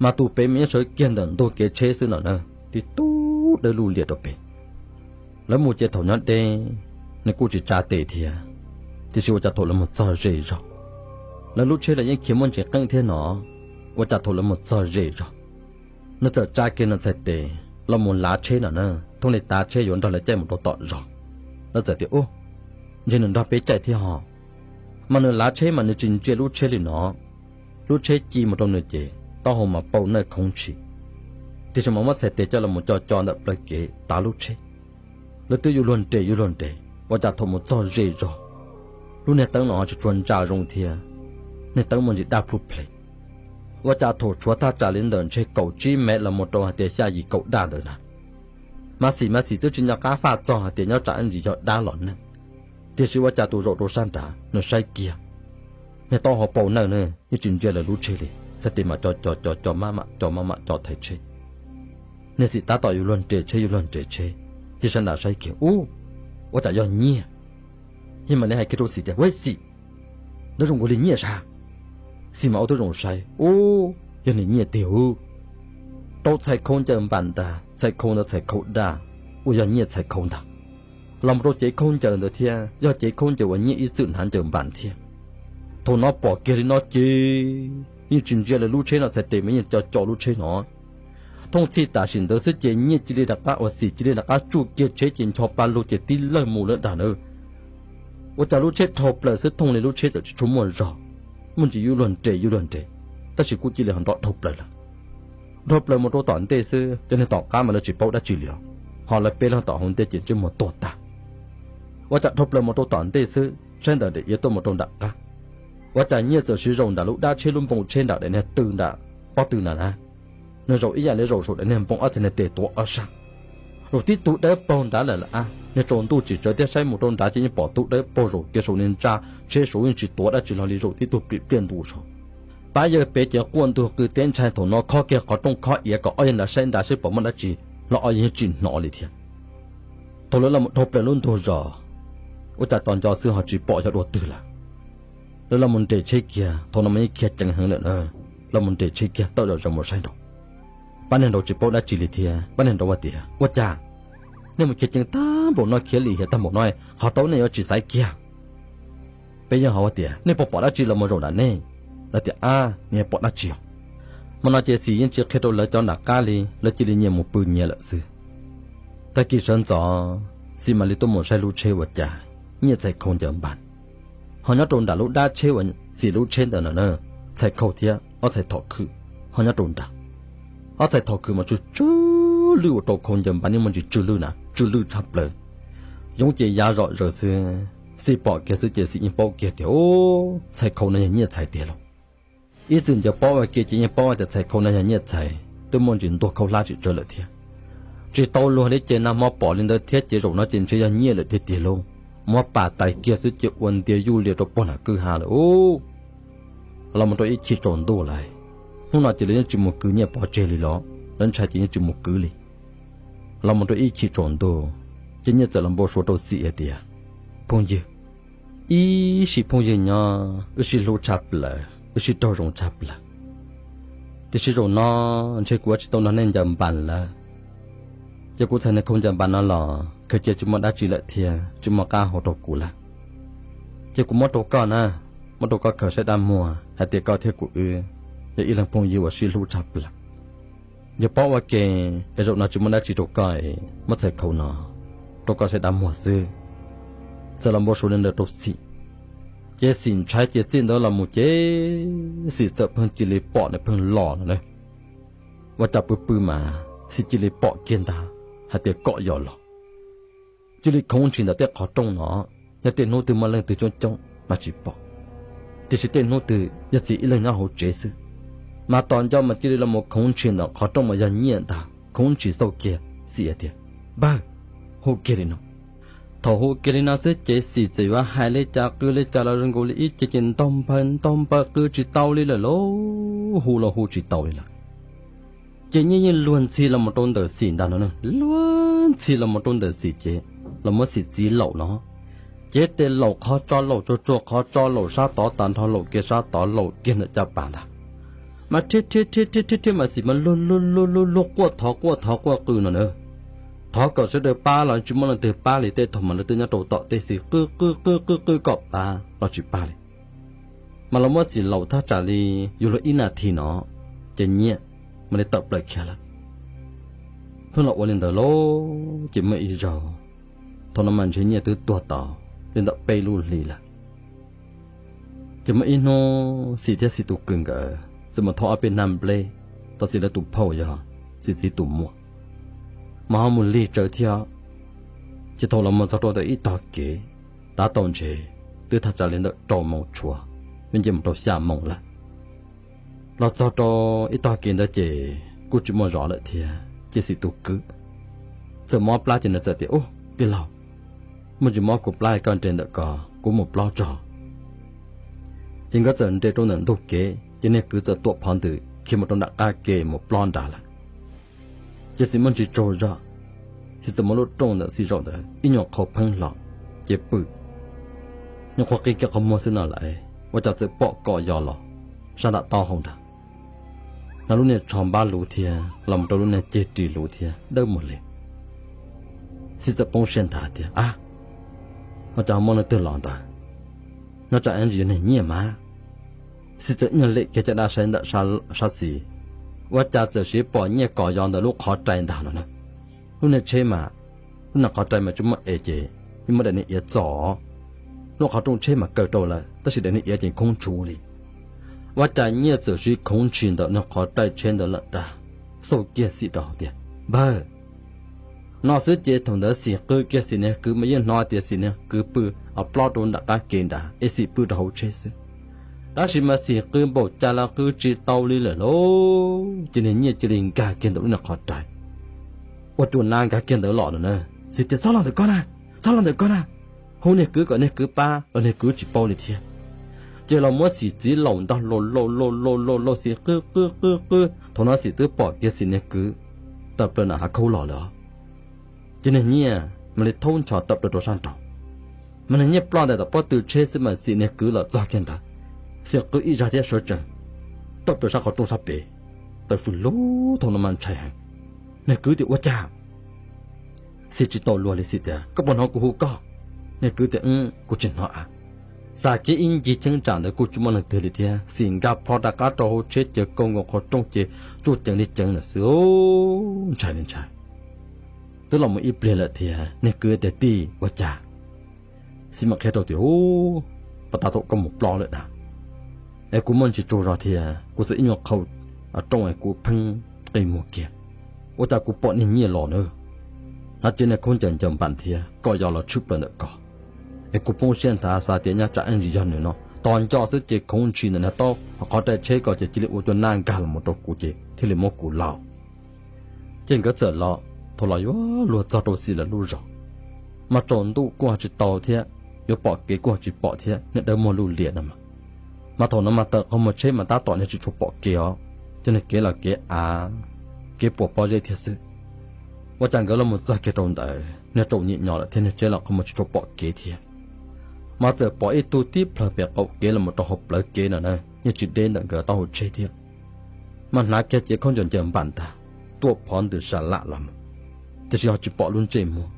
Mas tus pem mas yeej sawv kiag ntawm ntug kev tsheb xwb no na, tib tug dawb luj lias rau pem. Lawv mus ces thaum nyob deb, nws kuj tsis tsa tes thiab, tiam sis ua cas thaum lawv mus txog ze zog, lawv lub tsheb los yeej khiav muaj ntsis qeej thiab no, ua cas thaum lawv mus txog ze zog, nws txawm tsa kiag nws txhais tes los mus lav tsheb no na, thooj li tav tsheb yuav nrog lawv caij mus rau tom zos. Lawv txawm tias, Ub, ntshe nws nrog peb caij thiab ho. Mas nws lav tsheb mas nws tsis ntsia lub tsheb li no, lub tsheb ci mus rau nws ces taub hau mas pau nawj khoob ntshis, tiam sis mas muab txhais tes coj los mus co co ntawm plawv kev tav lub tsheb. Lawv twb yuav luag nres yuav luag nres, ua cas thaum mus txog ze zog, lub niag teeb los ho tsis tshua ntsa zoo thiab, niag teeb muaj ntsis daj plhu ple. Ua cas thaum tshuav thaj tsam li ntawm ntshe kaum tsib mev los mus rau hais tias xya yim kaum daj ntawd na, mas Xim mas Xim twb tsis nco qab faj txog hais tias nyob tsam ib ntsis yog dab los neeg. Tiam sis ua cas tus zaum rau sab nrad nws saib kiag, niag taub hau pau nawj ne, yeej tsis ntsia lawv lub tsheb li, txhais tes mas co co co co maj mam co maj mam co thaiv tsheb. Niag Xim tab tom yuav luag nres tsheb yuav luag nres tsheb, ces sab nrad saib kiag, Ub, ua cas yog nyiaj? Yog mam li hais kiag rau Xim tias, Ua Xim, nyob zoo nkaus li nyiaj sas. Xim mas ua tib zoo saib, Ub, yog niag nyiaj tiag ub. Rau txhais khau ncaws npas ntag, txhais khau ntawd txhais khau daj, ua yog nyiaj txhais khau ntag. Los mus rau cev khaub ncaws ntawd thiab, yog cev khaub ncaws uas nyiaj ib txwm hnav ncaws npas thiab. Thaum no pom kiag li no ces yeej tsis ntsia lawv lub tsheb no txhais tes mas yeej co co lub tsheb no. Thooj txhij tam sim ntawd xwb ces nyiaj cia li rov qab, uas Xim cia li rov qab tsuj kiag tsheb ces ncho pa lug ces tib lawg mus lawm ntag na. Ua cas lub tsheb dhau plaws xwb thooj li lub tsheb txawm tsis tshua muaj zog, muaj ntsis yuav luag nres yuav luag nres, tab sis kuj cia li ho nrov dhau plaws lawm. Dhau plaws mus rau tom ntej xwb, cov neeg tom qab mas lawv tsis paub dab tsi li os, ho lawv peb leeg tom hauv ntej ces ntsej muag tuag tag. Ua cas dhau plaws mus rau tom ntej xwb, saib ntawm daim iav tuaj mus rau nram qab, ua cas nyiaj txawm siv zaum nram lub dab tsheb lub npoo tsheb nram daim niag tw nram pob tw na na. Nws zaum ib yam li zaum saum daim niag npoo ob txhais niag tes tuav ob sab. Zaum tib tug dawb paug nrad lawm lawm, niag tsaus ntuj tsis tsawv thiab saib mus rau nrad ces yeej pom tug dawb paug zaum kiag saum niag ntsa tsheb saud yeej tsis tuav dab tsi los li, zaum tib tug plim pliaj ntu saud. Pab yawg pem ces quaj ntug qw teb ntshai, thaum no khob kiag qhov rooj khob iav kom ob yawg nrad saib nrad saib puas muaj dab tsi, los ob yawg yeej tsis hnov li thiab. Thaum lawv los mus dhau plaws lub ntug zos, ua cas tos nco xwb ho tsis pom yog dua twg lawm. Lawv los mus nres tsheb kiag, thaum no mas yeej khiav ceev heev lawm na. Los mus nres tsheb kiag tawm zom zaws mus saib nraud. Pab niag nraud tsis paub dab tsi li thiab, pab niag nraud hais tias, Ua cas nej mus khiav ceev tag npaum no, khiav lim hiam tag npaum no, qhov tau nej yuav tsis xaiv kiag? Peb yeej hais tias, Nej puas pom dab tsi los mus zaum nram nej? Lawv tias, Ab, nws pom dab tsi os. Hmo no ces Xim yeej tsis qhia rau lawv cov nram qab li, lawv cia li nyias mus pw nyias lawm xwb. Tag kis sawv ntxov, Xim mam li tuaj mus saib lub tsheb ua cas nyiaj txhais khau ncaws npas, ho nyob rau nram lub dab tsheb uas Xim lub tsheb ntawd no na, txhais khau thiab ob txhais thom khwm ho nyob rau nrad. Ob txhais thom khwm mas tsw tsw lwj ua rau khau ncaws npas yeej muaj ntsis tsw lwj na, tsw lwj tshaj plaws. Yoov ces yav zom zaws xwb, Xim pom kiag xwb ces Xim yeej paub kiag tias, Ub, txhais khau no yog nyiaj txhais tiag lauj. Ib txwm ncaws pob ua ke ces yeej paub tias txhais khau no yog nyiaj txhais, twb muaj ntsis ntuag khaub hlab tsis tsawg lawm thiab. Tsis tau luag li ces nag hmo pom li ntawd thiab ces zaum no ces ntshe yog nyiaj lawm tiag tiag lauj. Muab pas tais kiag xwb ces ua ntiav yuj lias rau puag nram kwj ha lawm ub. Los mus rau ib chim tsaus ntuj lawm, hnub no ces lawv yeej tsis mus kwv Nyiaj pov tseg li los, lawv ntshai ces yeej tsis mus kwv li. Los mus rau ib chim tsaus ntuj, ces Nyiaj txawm los npau suav rau Xim hais tias, Phooj ywg, ib sim phooj ywg nyob wb sib hlub tshaj plaws, wb sib raug zoo tshaj plaws. Tiam sis zaum no ntshe kuv ua tsis tau nrog nej ncaws npas lawm. Ces kuv txhais niag khoom ncaws npas no los khaws cia tsis muaj dab tsi lawm thiab tsis muaj qab hau rau kuv lawm. Ces kuv muab rau koj na, muab rau koj khaws saib dab muag hais tias koj thiab kuv wb yog ib leeg phooj ywg uas sib hlub tshaj plaws. Yog paub ua ke es zaum no tsis muaj dab tsi rau koj, muab txhais khoom no rau koj saib dab muag xwb. Txawm los npau suav li ntawd rau Xim, ces Xim ntshai ces txij ntawd los mus ces Xim txawm pheej cia li pom nws pheej los no na. Ua cas pw pw mas Xim cia li pom kiag ntag hais tias kom yos los cia li khoov ntshis ntawm tej qhov rooj no. Yog tej hnub twg muaj leej twg coob coob mas tsis pom, tiam sis tej hnub twg yog Xim ib leeg nyob hauv tsev xwb, mas tom ncauj mas cia li los mus khoov ntshis ntawm qhov rooj mas yog nyiaj ntag, khoov ntshis xauj kiag Xim hais tias, Npawg, hu kiag li no. Thaum hu kiag li no xwb ces Xim txawm yuav hais li cas qw li cas los zoo nkaus li ib ce ces ntaug npawg ntaug npawg qw tsis tau li lawm lauj, hu los hu tsis tau li lawm. Ces nyiaj yeej luag ntxhi los mus rau ntawm Xim ntag no, luag ntxhi los mus rau ntawm Xim ces los muab Xim txiv laum no. Ces tes laum qhov tso laum tsuag tsuag qhov tso laum sab tod tag nrho laum kiag sab tod laum kiag ntawm caj pas ntag. Mas rhiab rhiab rhiab rhiab rhiab mas Xim mas luag luag luag luag luag quaj thov quaj thov quaj qw no na. Thov kom sawv daws pab los tsis muaj leej twg pab li, tej thaum mas lawv twb nyob rau tom tej xwb qw qw qw qw qw kom pab los tsis pab li. Mas los muab Xim laum thaj tsam li yuav luag ib nas this no, ces nyiaj mam li tawm plaws khiav lawm. Pheej los ua li ntawd lauj, ces muaj ib zaug, thaum no mas ntshe nyiaj twb tuag tau li ntawm peb lub hli lawm. Ces muaj ib hnub Xim thiab Xim tus kwv nkawd txawm mus thauj ob peb hnab nplej rau Xim lawv tus phauj yog Xim txiv tus muam, mas ho mus lig tsawv thiab. Ces thaum los mus txog rau ntawm ib tog kev, tab tom ntshe twb thaj tsam li ntawm rau moos tshuav, nce mus rau xya moos lawm. Los txog rau ib tog kev ntawd ces kuj tsis muaj zov lawm thiab, ces Xim tus kwv txawm mob plab ces nws txawm tias, Ub, tij laug, muaj ntsis mob kuv plab, koj nres ntawm ko kuv mus plob tso. Ces nkawd txawm nres rau ntawm ntug kev ces niag kwv txawm tuam phov ntws khiav mus rau nram qab kev mus plob nrad lawm. Ces Xim muaj ntsis tsaug zog, Xim txawm muab lub rooj ntawm Xim zaum ntawd ib nyuag qhau pheeb hlo, ces pw. Nyuam qhuav qi kiag qhov muag xwb no lawm, ua cas txawm pom kom yos los sab nram taub hau nrad. Hnov lub niag tsho npab luv thiab los mus rau lub niag ceg ris luv thiab dawb muag li. Xim txawm poob siab nthav tias, Ab, ua cas ho muaj leej twg los ntawd? Nyob tsam ib ntsis yog niag nyiaj mas. Xim txawm ib nyuag lem kiag caj dab saib ntawm sab xis, ua cas txawm siv pom nyiaj kom yos ntawm lub qhov rai ntag no na. Lub niag tsheb mas, lub niag qhov rai mas tsis muaj es ces yeej muab daim niag iav txos, lub qhov rooj tsheb mas kaw rau lawm tab sis daim niag iav ces khoob tshuv li. Ua cas nyiaj txawm siv khoov ntshis ntawm niag qhov rai tsheb ntawd lawm ntag. Xauj kiag Xim rau tias, Npawg, no xwb ces thaum ntawd Xim qw kiag Xim niag kwv mas yeej hnov tias Xim niag kwv pw plob rau nram qab kev nrad es Xim pw rau hauv tsheb xwb. Tab sis mas Xim qw npaum cas los qw tsis tau li lawm lauj, ces niag nyiaj cia li nkag kiag ntawm lub niag qhov rai, ua rua nab nkag kiag ntawd los no na. Xim tias, Txhob los ntawm ko na, txhob los ntawm ko na, hu niag kwv kom niag kwv pab los niag kwv tsis paub li thiab. Ces los muab Xim txiv laum ntag, laum laum laum laum laum laum Xim qw qw qw qw. Thaum no Xim twb pom kiag Xim niag kwv tawm plaws nram hav khaub los lawm os. Ces niag nyiaj mam li thaub nchos tawm plaws rau sab nraud. Mas niag nyiaj ploj ntais tom pob tw tsheb xwb mas Xim niag kwv los txog kiag ntawd. Xim qw ib zag thiab sawv tsees tawm plaws sab qhov rooj sab pem, taw fws lug. Thaum no mas ntshai heev. Niag kwv tias, Ua cas? Xim tsis tau luag li, Xim tias, Koj puas hnov kuv hu koj? Niag kwv tias, Kuv tsis hnov a. Xav kiag ib ncig cheeb tsam ntawd kuj tsis muaj leej twg li thiab, Xim nkag plho rov qab rau hauv tsheb ces kaw nkaus qhov rooj ces tsuj ceev li ceev lawm xwb. Ntshai li ntshai. Twb los mus ib pliag lawm thiab, niag kwv tias, Tij, ua cas? Xim mam qhia rau tias, Ub, pas tas thaum koj mus plob lawm na, es kuv muaj ntsis tsaug zog thiab kuv txawm ib nyuag qhau rooj es kuv pheej qi muag kiag, ua cas kuv pom niag nyiaj los na. Hnov ces niag khaub ncaws ncaws npas thiab kom yos los tshwm plaws ntawm ko, es kuv poob siab nthav xav tias nyob tsam ib ntsis yog nws no. Tos nco xwb ces khoov ntshis ntawm niag taub hau qhov rai tsheb ko ces cia li ua cua nab nkag los mus rau kuv ces thiaj li muab kuv laum. Ces nkawd txawm los, thaum los yuav luag txog rau Xim lawv lub zos, mas tsaus ntuj kuj ho tsis tau thiab, yuav pom kev kuj ho tsis pom thiab, niag dawb muag luj liam no mas. Mas thaum no mas tawm qhov muag tsheb mas tab tom niag tsis tshua pom kev os, ces niag kev los kev av, kev puas pob zeb thiab xwb. Ua cas nkawd los mus txog kiag rau ntawd niag tsaus nyim nyos lawm thiab niag tsheb los qhov muag tsis tshua pom kev thiab. Mas txawm pom ib tug tib plhaw pem qaum kev los mus rau hauv plawv kev no na, yeej tsis deb ntawm nkawd taub hau tsheb thiab. mas hnav kiag cev khaub ncaws ncaws npam ntag, tuaj phov ntws sa lam los mus, tiam sis ho tsis pom lub ntsej muag,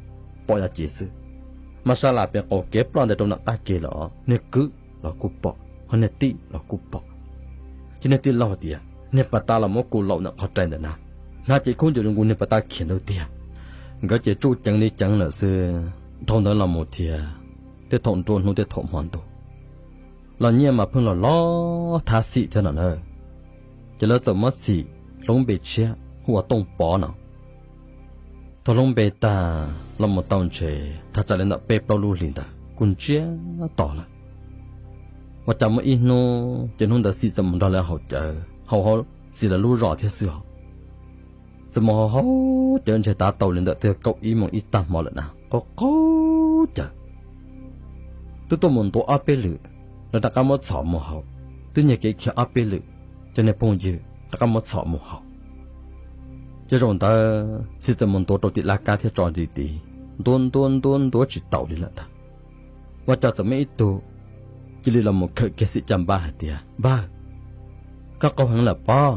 pom yav cev xwb. Mas sa lam pem qaum kev ploj ntais rau nram qab ke los niag kwv los kuj pom, ho niag tij los kuj pom. Ces niag tij laug hais tias, niag pas tas los muab kuv laum ntawm qhov rai ntawm na, hnav cev khaub ncaws zoo nkaus niag pas tas khiav ntawd tiag. Nkawd ces tsuj ceev li ceev lawm xwb, dhau ntawd los mus thiab, tej thaum nruab hnub tej thaum hmo ntuj los nyiaj mas pheej los los thab Xim thiab no na. Ces lawv txawm muab Xim hlub npe tshiab hu ua Tooj Pov no. Thaum hlub npe tag los mus tau ntshe thaj tsam li ntawm peb plaub lub hlis ntawd kuj ntsiag to lawm. Ua cas muaj ib hnub ces hnub ntawd Xim txawm mus nrog lawv haus cawv, haus hauv Xim lawv lub zos thiab xwb os. Txawm mus haus haus cawv ntshe tav tau li ntawm twb kaum ib moos ib tag hmo lawm na, qaug qaug cawv. Twb tuaj mus ntuav ob peb lwm, lawv rov qab muab txhom mus haus, twb nyiag kev khiav ob peb lwm, cov niag phooj ywg rov qab muab txhom mus haus. Ces zaum ntawd Xim txawm mus ntuav rau tim laj kab thiab tso nti ti, ntuav ntuav ntuav ntuav tsis taus li lawm ntag. Ua cas txawm muaj ib tug cia li los mus khawm kiag Xim caj npab hais tias, Npawg, koj qaug heev lawm pob.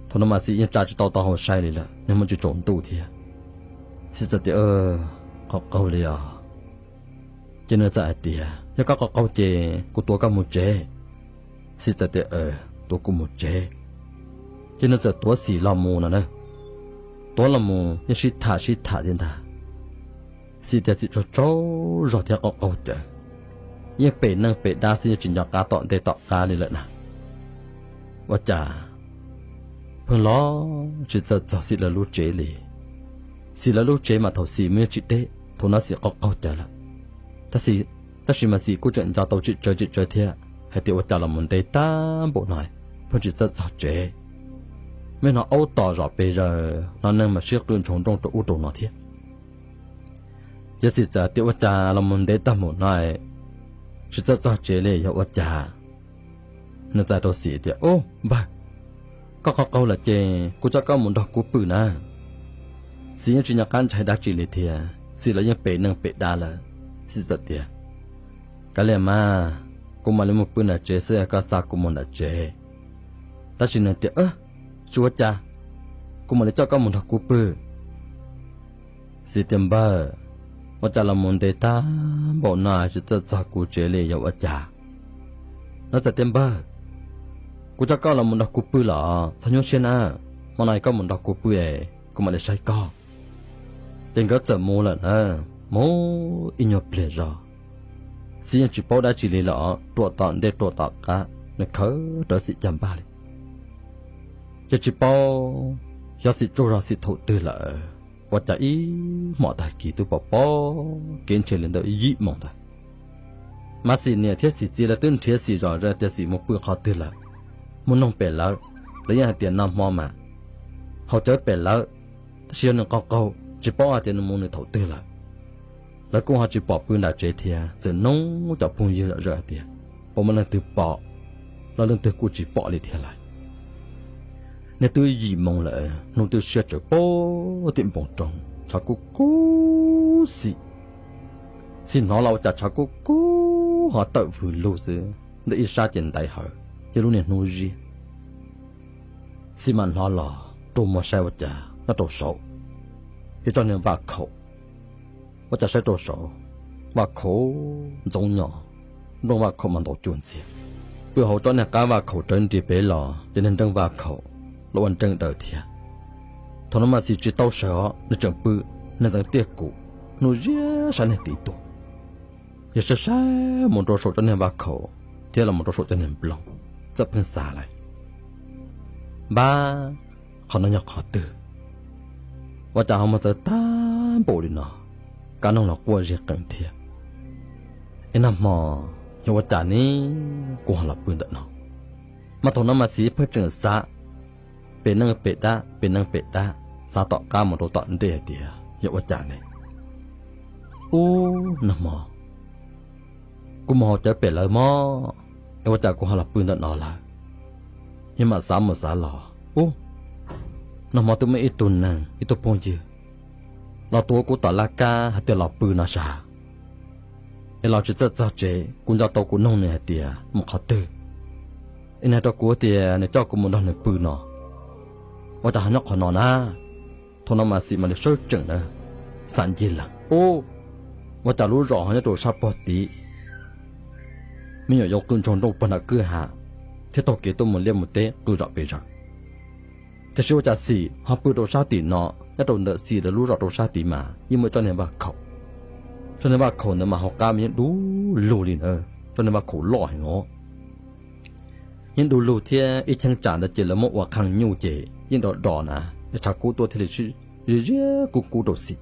Thaum no mas Xim yeej tsa tsis tau taub hau sai li lawm, niag hmo tsis tsaus ntuj thiab. Xim txawm tias, Qaug qaug li os. Ces nws txawm hais tias, Yog koj qaug qaug ces kuv tuav koj mus tsev. Xim txawm tias, Tuav kuv mus tsev. Ces nws txawm tuav Xim los mus no na. Tuav los mus yeej sib tham sib tham thiab ntag. Xim tias Xim tsaug tsaug zog thiab qaug qaug cawv, yeej pem neej pem dab xwb, yeej tsis nco qab tom ntej tom qab li lawm na. Ua cas pheej los tsis txawj txog Xim lawv lub tsev li. Xim lawv lub tsev mas thaum Xim mus yeej tsis deb, thaum no Xim qaug qaug cawv lawm. Tab sis mas Xim kuj tseem nco tau tsis tsawg tsis tsawg thiab hais tias ua cas los mus ntev tag npaum no pheej tsis txawj txog tsev. Mej hnov aub tom zom pes zaws, hnov neeg mas sib qw ntshoo nrooj rau ub rau no thiab. Ces Xim txawm tias ua cas los mus ntev tag npaum no tsis txawj txog tsev li yog ua cas? Nws txawm rau Xim tias, Ub npawg, koj qaug qaug lawm ces kuv coj koj mus nrog kuv pw na. Xim yeej tsis nco qab ntshai dab tsi li thiab, Xim lawv yeej pem neej pem dab lawm. Xim txawm tias, Kav liam mas, kuv mam li mus pw nram tsev xwb, koj xa kuv mus nram tsev. Tab sis nws tias, Tsis ua cas, kuv mam li coj koj mus nrog kuv pw. Xim tias, Npawg, ua cas los mus ntev tag npaum no tsis txawj txog kuv tsev li yog ua cas? Nws txawm tias, Npawg, kuv coj koj los mus nrog kuv pw los txhob nyuaj siab na, hmo no koj mus nrog kuv pw es kuv mam li saib koj. Ces nkawd txawm mus lawm na. Mus ib nyuag pliag zog, Xim yeej tsis paub dab tsi li los ruam tom ntej ruam tom qab, nws khawm rawv Xim caj npab li. Ces tsis paub xyov Xim tsaug zog Xim thaum twg lawm, ua cas ib hmos tag kis twb pom pom kev ntshe li ntawm yim moos ntawd. Mas Xim niam thiab Xim txiv lawv twb nrhiav Xim zom zaws tias Xim mus pw qhov twg lawm. Mus noog pem lawv, lawv yeej hais tias nag hmo mas haus cawv pem lawv, tab sis yog nws qaug qaug tsis paub hais tias nws mus nws thaum twg lawm. Lawv kuj ho tsis pom pw nram tsev thiab, txawm noog cov phooj ywg zom zaws hais tias puas muaj leej twg pom, los leej twg kuj tsis pom li thiab lawm. Niag twb yim moos lawm, hnub twb siab tsawv pem tim npoo roob, tshav kub kub xim. Xim hnov los ua cas tshav kub kub ho tawm vwg lug xwb, ntawm ib sab ces ntaiv hawv, yog lub niag hnub ziab. Xim mam hnov los rua muag saib ua cas nyob rau saud, yog tsob niag vaj khaum. Ua cas saib rau saud, vaj khaum ntxoov nyo, nplooj vaj khaum mas ntau cuag ntxiag. Pw hauv tsob niag qab vaj khaum rawv nris pem los ces niag nreej vaj khaum los ua nreej daws thiab. Thaum no mas Xim tsis tau sawv os, nws tseem pw, nws ntxeev tiaj kum, hnub ziab sab niag tid tuaj. Yog saib saib mus rau saum tsob niag vaj khaum thiab los mus rau saum cov niag nplooj, txawm pheej xav lawm, Npab, qhov no yog qhov twg? Ua cas ho muaj txawv tag npaum li no? Kab noog los quaj zig qees thiab. Es nag hmo yog ua cas ne kuv ho los pw ntawm no? Mas thaum no mas Xim pheej tseem xav pem neej pem dab, pem neej pem dab, xav tom qab mus rau tom ntej hais tias yog ua cas ne. Ub, nag hmo kuv mus haus cawv pem lawv mog, es ua cas kuv ho los pw ntawm no lawm? Yog mam xav mus xav los, ub, nag hmo twb muaj ib tug neeg, ib tug phooj ywg los tuav kuv tom laj kab hais tias los pw no sas, es los tsis txawj txog tsev, kuv nco tau kuv noog nws hais tias mus qhov twg. Es nws hais rau kuv tias nws coj kuv mus nrog nws pw no. Ua cas ho nyob qhov no na? Thaum no mas Xim mam li sawv tsees na, xav ncig lawm, ub, ua cas lub zos ho nyob rau sab pog tid, me nyuam yaus qw ntsoog nrooj puag nram kwj ha thiab taug kev tuaj mus liaj mus teb qw zom pes zaws. Tiam sis ua cas Xim ho pw rau sab tim no, nyob rau ntawm Xim lawv lub zos rau sab tid mas yeej muaj ib tsob niag vaj khaum. Tsob niag vaj khaum ntawd mas hauv qab mas yeej du lug li na, tsob niag vaj khaum loj heev os. Yeej du lug thiab ib cheeb tsam ntawd ces lawv muab ua qhee nyuj ces yeej do do na, es tshav kub tuaj thiaj li ziab ziab kub kub rau Xim.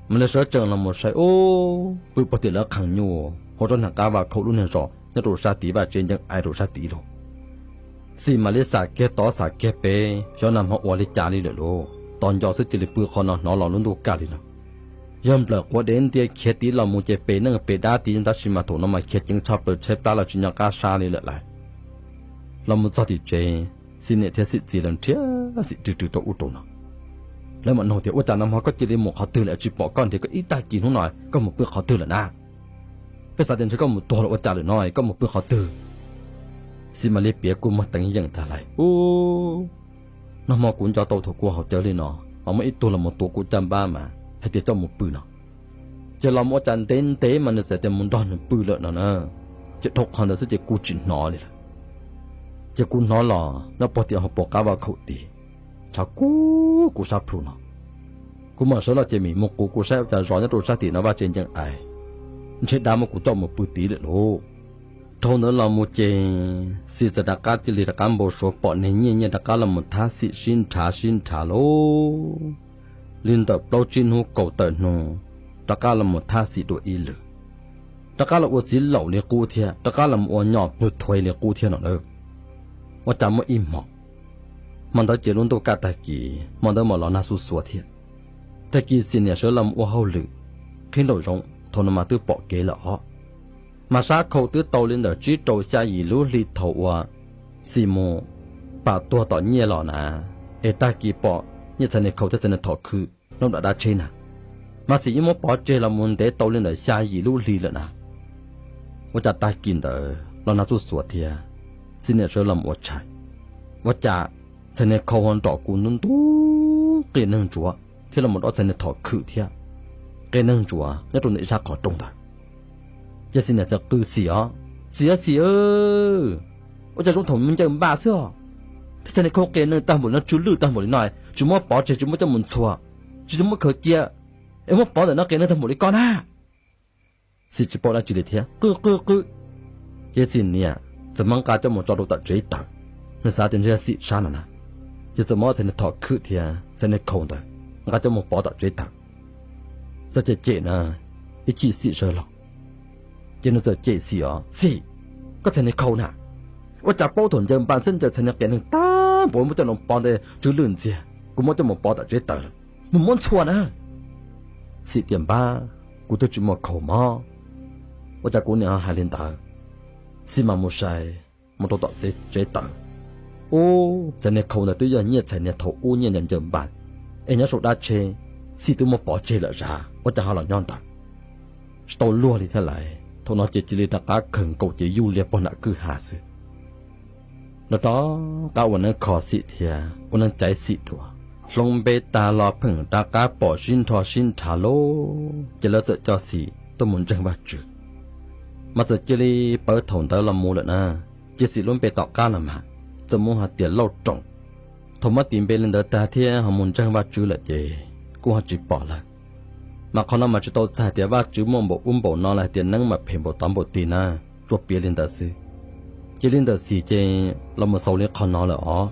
Mam li sawv tsees los mus saib, ub, pw puag tim lawv qhee nyuj hauv tsob niag qab vaj khaum lub niag zos nyob rau sab tid, vaj tsev ncees ais rau sab tid lauj. Xim mam li xam kiag tod xam kiag pem, xyov nag hmo ua li cas li lawm lauj, tos nco xwb cia li pw qhov no hnov los lub ntuj kaj li no. Yog nplawm quav dev ntia khiav tid los mus ces pem neej pem dab tid, tab sis mas thaum no mas khiav ceev tshaj plaws tshaib plab los tsis nco qab sab li lawm lauj. Los mus txog tim tsev, Xim niam thiab Xim txiv lawv nrhiav Xim rwg rwg rau ub rau no. Lawv mam nug tias, ua cas nag hmo koj cia li mus qhov twg lawm tsis pom koj nrhiav koj ib tag kis hnub no, koj mus pw qhov twg lawm na? Peb xav tias ntshe koj mus tuag los ua cas lawm no, koj mus pw qhov twg? Xim mam li piav kua muag teev yeem tag lais, ub, nag hmo kuv nco tau thaum kuv haus cawv li no, mas muaj ib tug los mus tuav kuv caj npab mas hais tias coj mus pw no. Ces los mus ua cas ntev ntev mas nws txawm tias mus nrog nws pw lawm no na. Ces dhau qhov ntawd xwb ces kuv tsis hnov li lawm. Ces kuv hnov los nyob puag tim hauv paus qab vaj khaum tid, tshav kub kuv sab plhu no. Kuv mam sawv los ces mam mus qus kuv saib ua cas zos nyob rau sab tim no vaj tsev ncees ais, ntshe dab muab kuv coj mus pw tid lawm lauj. Dhau ntawd los mus ces Xim txawm rov qab cia li rov qab npau suav pom niag nyiaj nyiaj rov qab los mus thab Xim sib nrhav sib nrhav lauj. Li ntawm plaub tsib hnub kaum tawm hnub, rov qab los mus thab Xim dua ib lwm. Rov qab los ua txiv laum li qub thiab, rov qab los mus ua nyom pw thuav li qub thiab no na. Ua cas muaj ib hmo, hmo ntawd ces lub ntuj kaj tag kis, hmo ntawd mam los nag xuj xuav thiab. Tag kis Xim niam sawv los mus ua hauj lwm, qhib nraum zoov, thaum no mas twb pom kev lawm os. Mas sab khau twb tau li ntawm tsib rau xya yim lub hli thaum uas Xim mus pam tuag tom nyiaj los na, es tag kis pom nyiaj txhais niag khau thiab txhais niag thom khwm nyob nram dab tsheb na. Mas Xim yeej muab pov tseg los mus ntev tau li ntawm xya yim lub hli lawm na. Ua cas tag kis ntawd los nag xuj xuav thiab, Xim niam sawv los mus ua tshais, ua cas txhais niag khau ho nrom kuv ntub ntub qias neeg ntsuav thiab los mus dob txhais niag thom khwm thiab qias neeg ntsuav nyob rau ntawm ib sab qhov rooj ntawd. Ces Xim niam txawm qw Xim os, Xim, Xim, ua cas zoo thaum mus ncaws npas xwb os, thiab txhais niag khau qias neeg tag npaum li no, tsw lwj tag npaum li no, tsis muab pov tseg, tsis muab coj mus ntxhua, tsis muab khaws cia, es muab pov ntawm no qias neeg tag npaum li ko na. Xim tsis paub dab tsi li thiab qw qw qw. Ces Xim niam txawm muab nqa coj mus tso rau tom tsev tawm, nws xav tias ntshe yog Xim sab no na. Ces txawm muab txhais niag thom khwm thiab txhais niag khau ntawd nqa coj mus pov tom tsev tawm. Txawm cem cem na, ib chim Xim sawv los, ces nws txawm cem Xim os, Xim, koj txhais niag khau na, ua cas paub thaum ncaws npas xwb ncaws txhais niag qias neeg tag npaum muab coj los pov ntawd tsw lwj ntxiag, kuv muab coj mus pov tom tsev tawm lawm, mus muab ntxhua na. Xim tias npab, kuv twb tsis muaj khau mog, ua cas kuv niam ho hais li ntawd? Xim mam mus saib, mus rau tom tsev tawm, ub, txhais niag khau ntawd twb yog nyiaj txhais niag thaum ub nyiaj ncaws ncaws npas, es nyob saum dab tsheb, Xim twb muab pov tseg lawm zas ua cas ho los nyob ntawd. Tsis tau luag li thiab lais, thaum no ces cia li rov qab khawm nkaus ces yuj liag puag nram kwj ha xwb. Los rov qab ua neeb kho Xim thiab ua neeb caiv Xim dua, hloov npe tag los pheem rov qab pom sib nrho sib nrhav lauj, ces lawv txawm coj Xim tuaj mus ntseeg Vajtswv. Mas txawm cia li pawv thaum ntawd los mus lawm na, ces Xim lub npe tom qab no mas txawm muaj hais tias Lauj Roos. Thaum muab tis npe li ntawd tag thiab ho mus ntseeg Vajtswv lawm ces kuj ho tsis pom lawm. Mas qhov no mas tsis tau txhais tias Vajtswv muaj npaum ub npaum no los hais tias neeb mas phem npaum tod npaum tid na, tsuas piav li ntawd xwb. Ces li ntawm Xim ces los mus xaus li qhov no lawm os.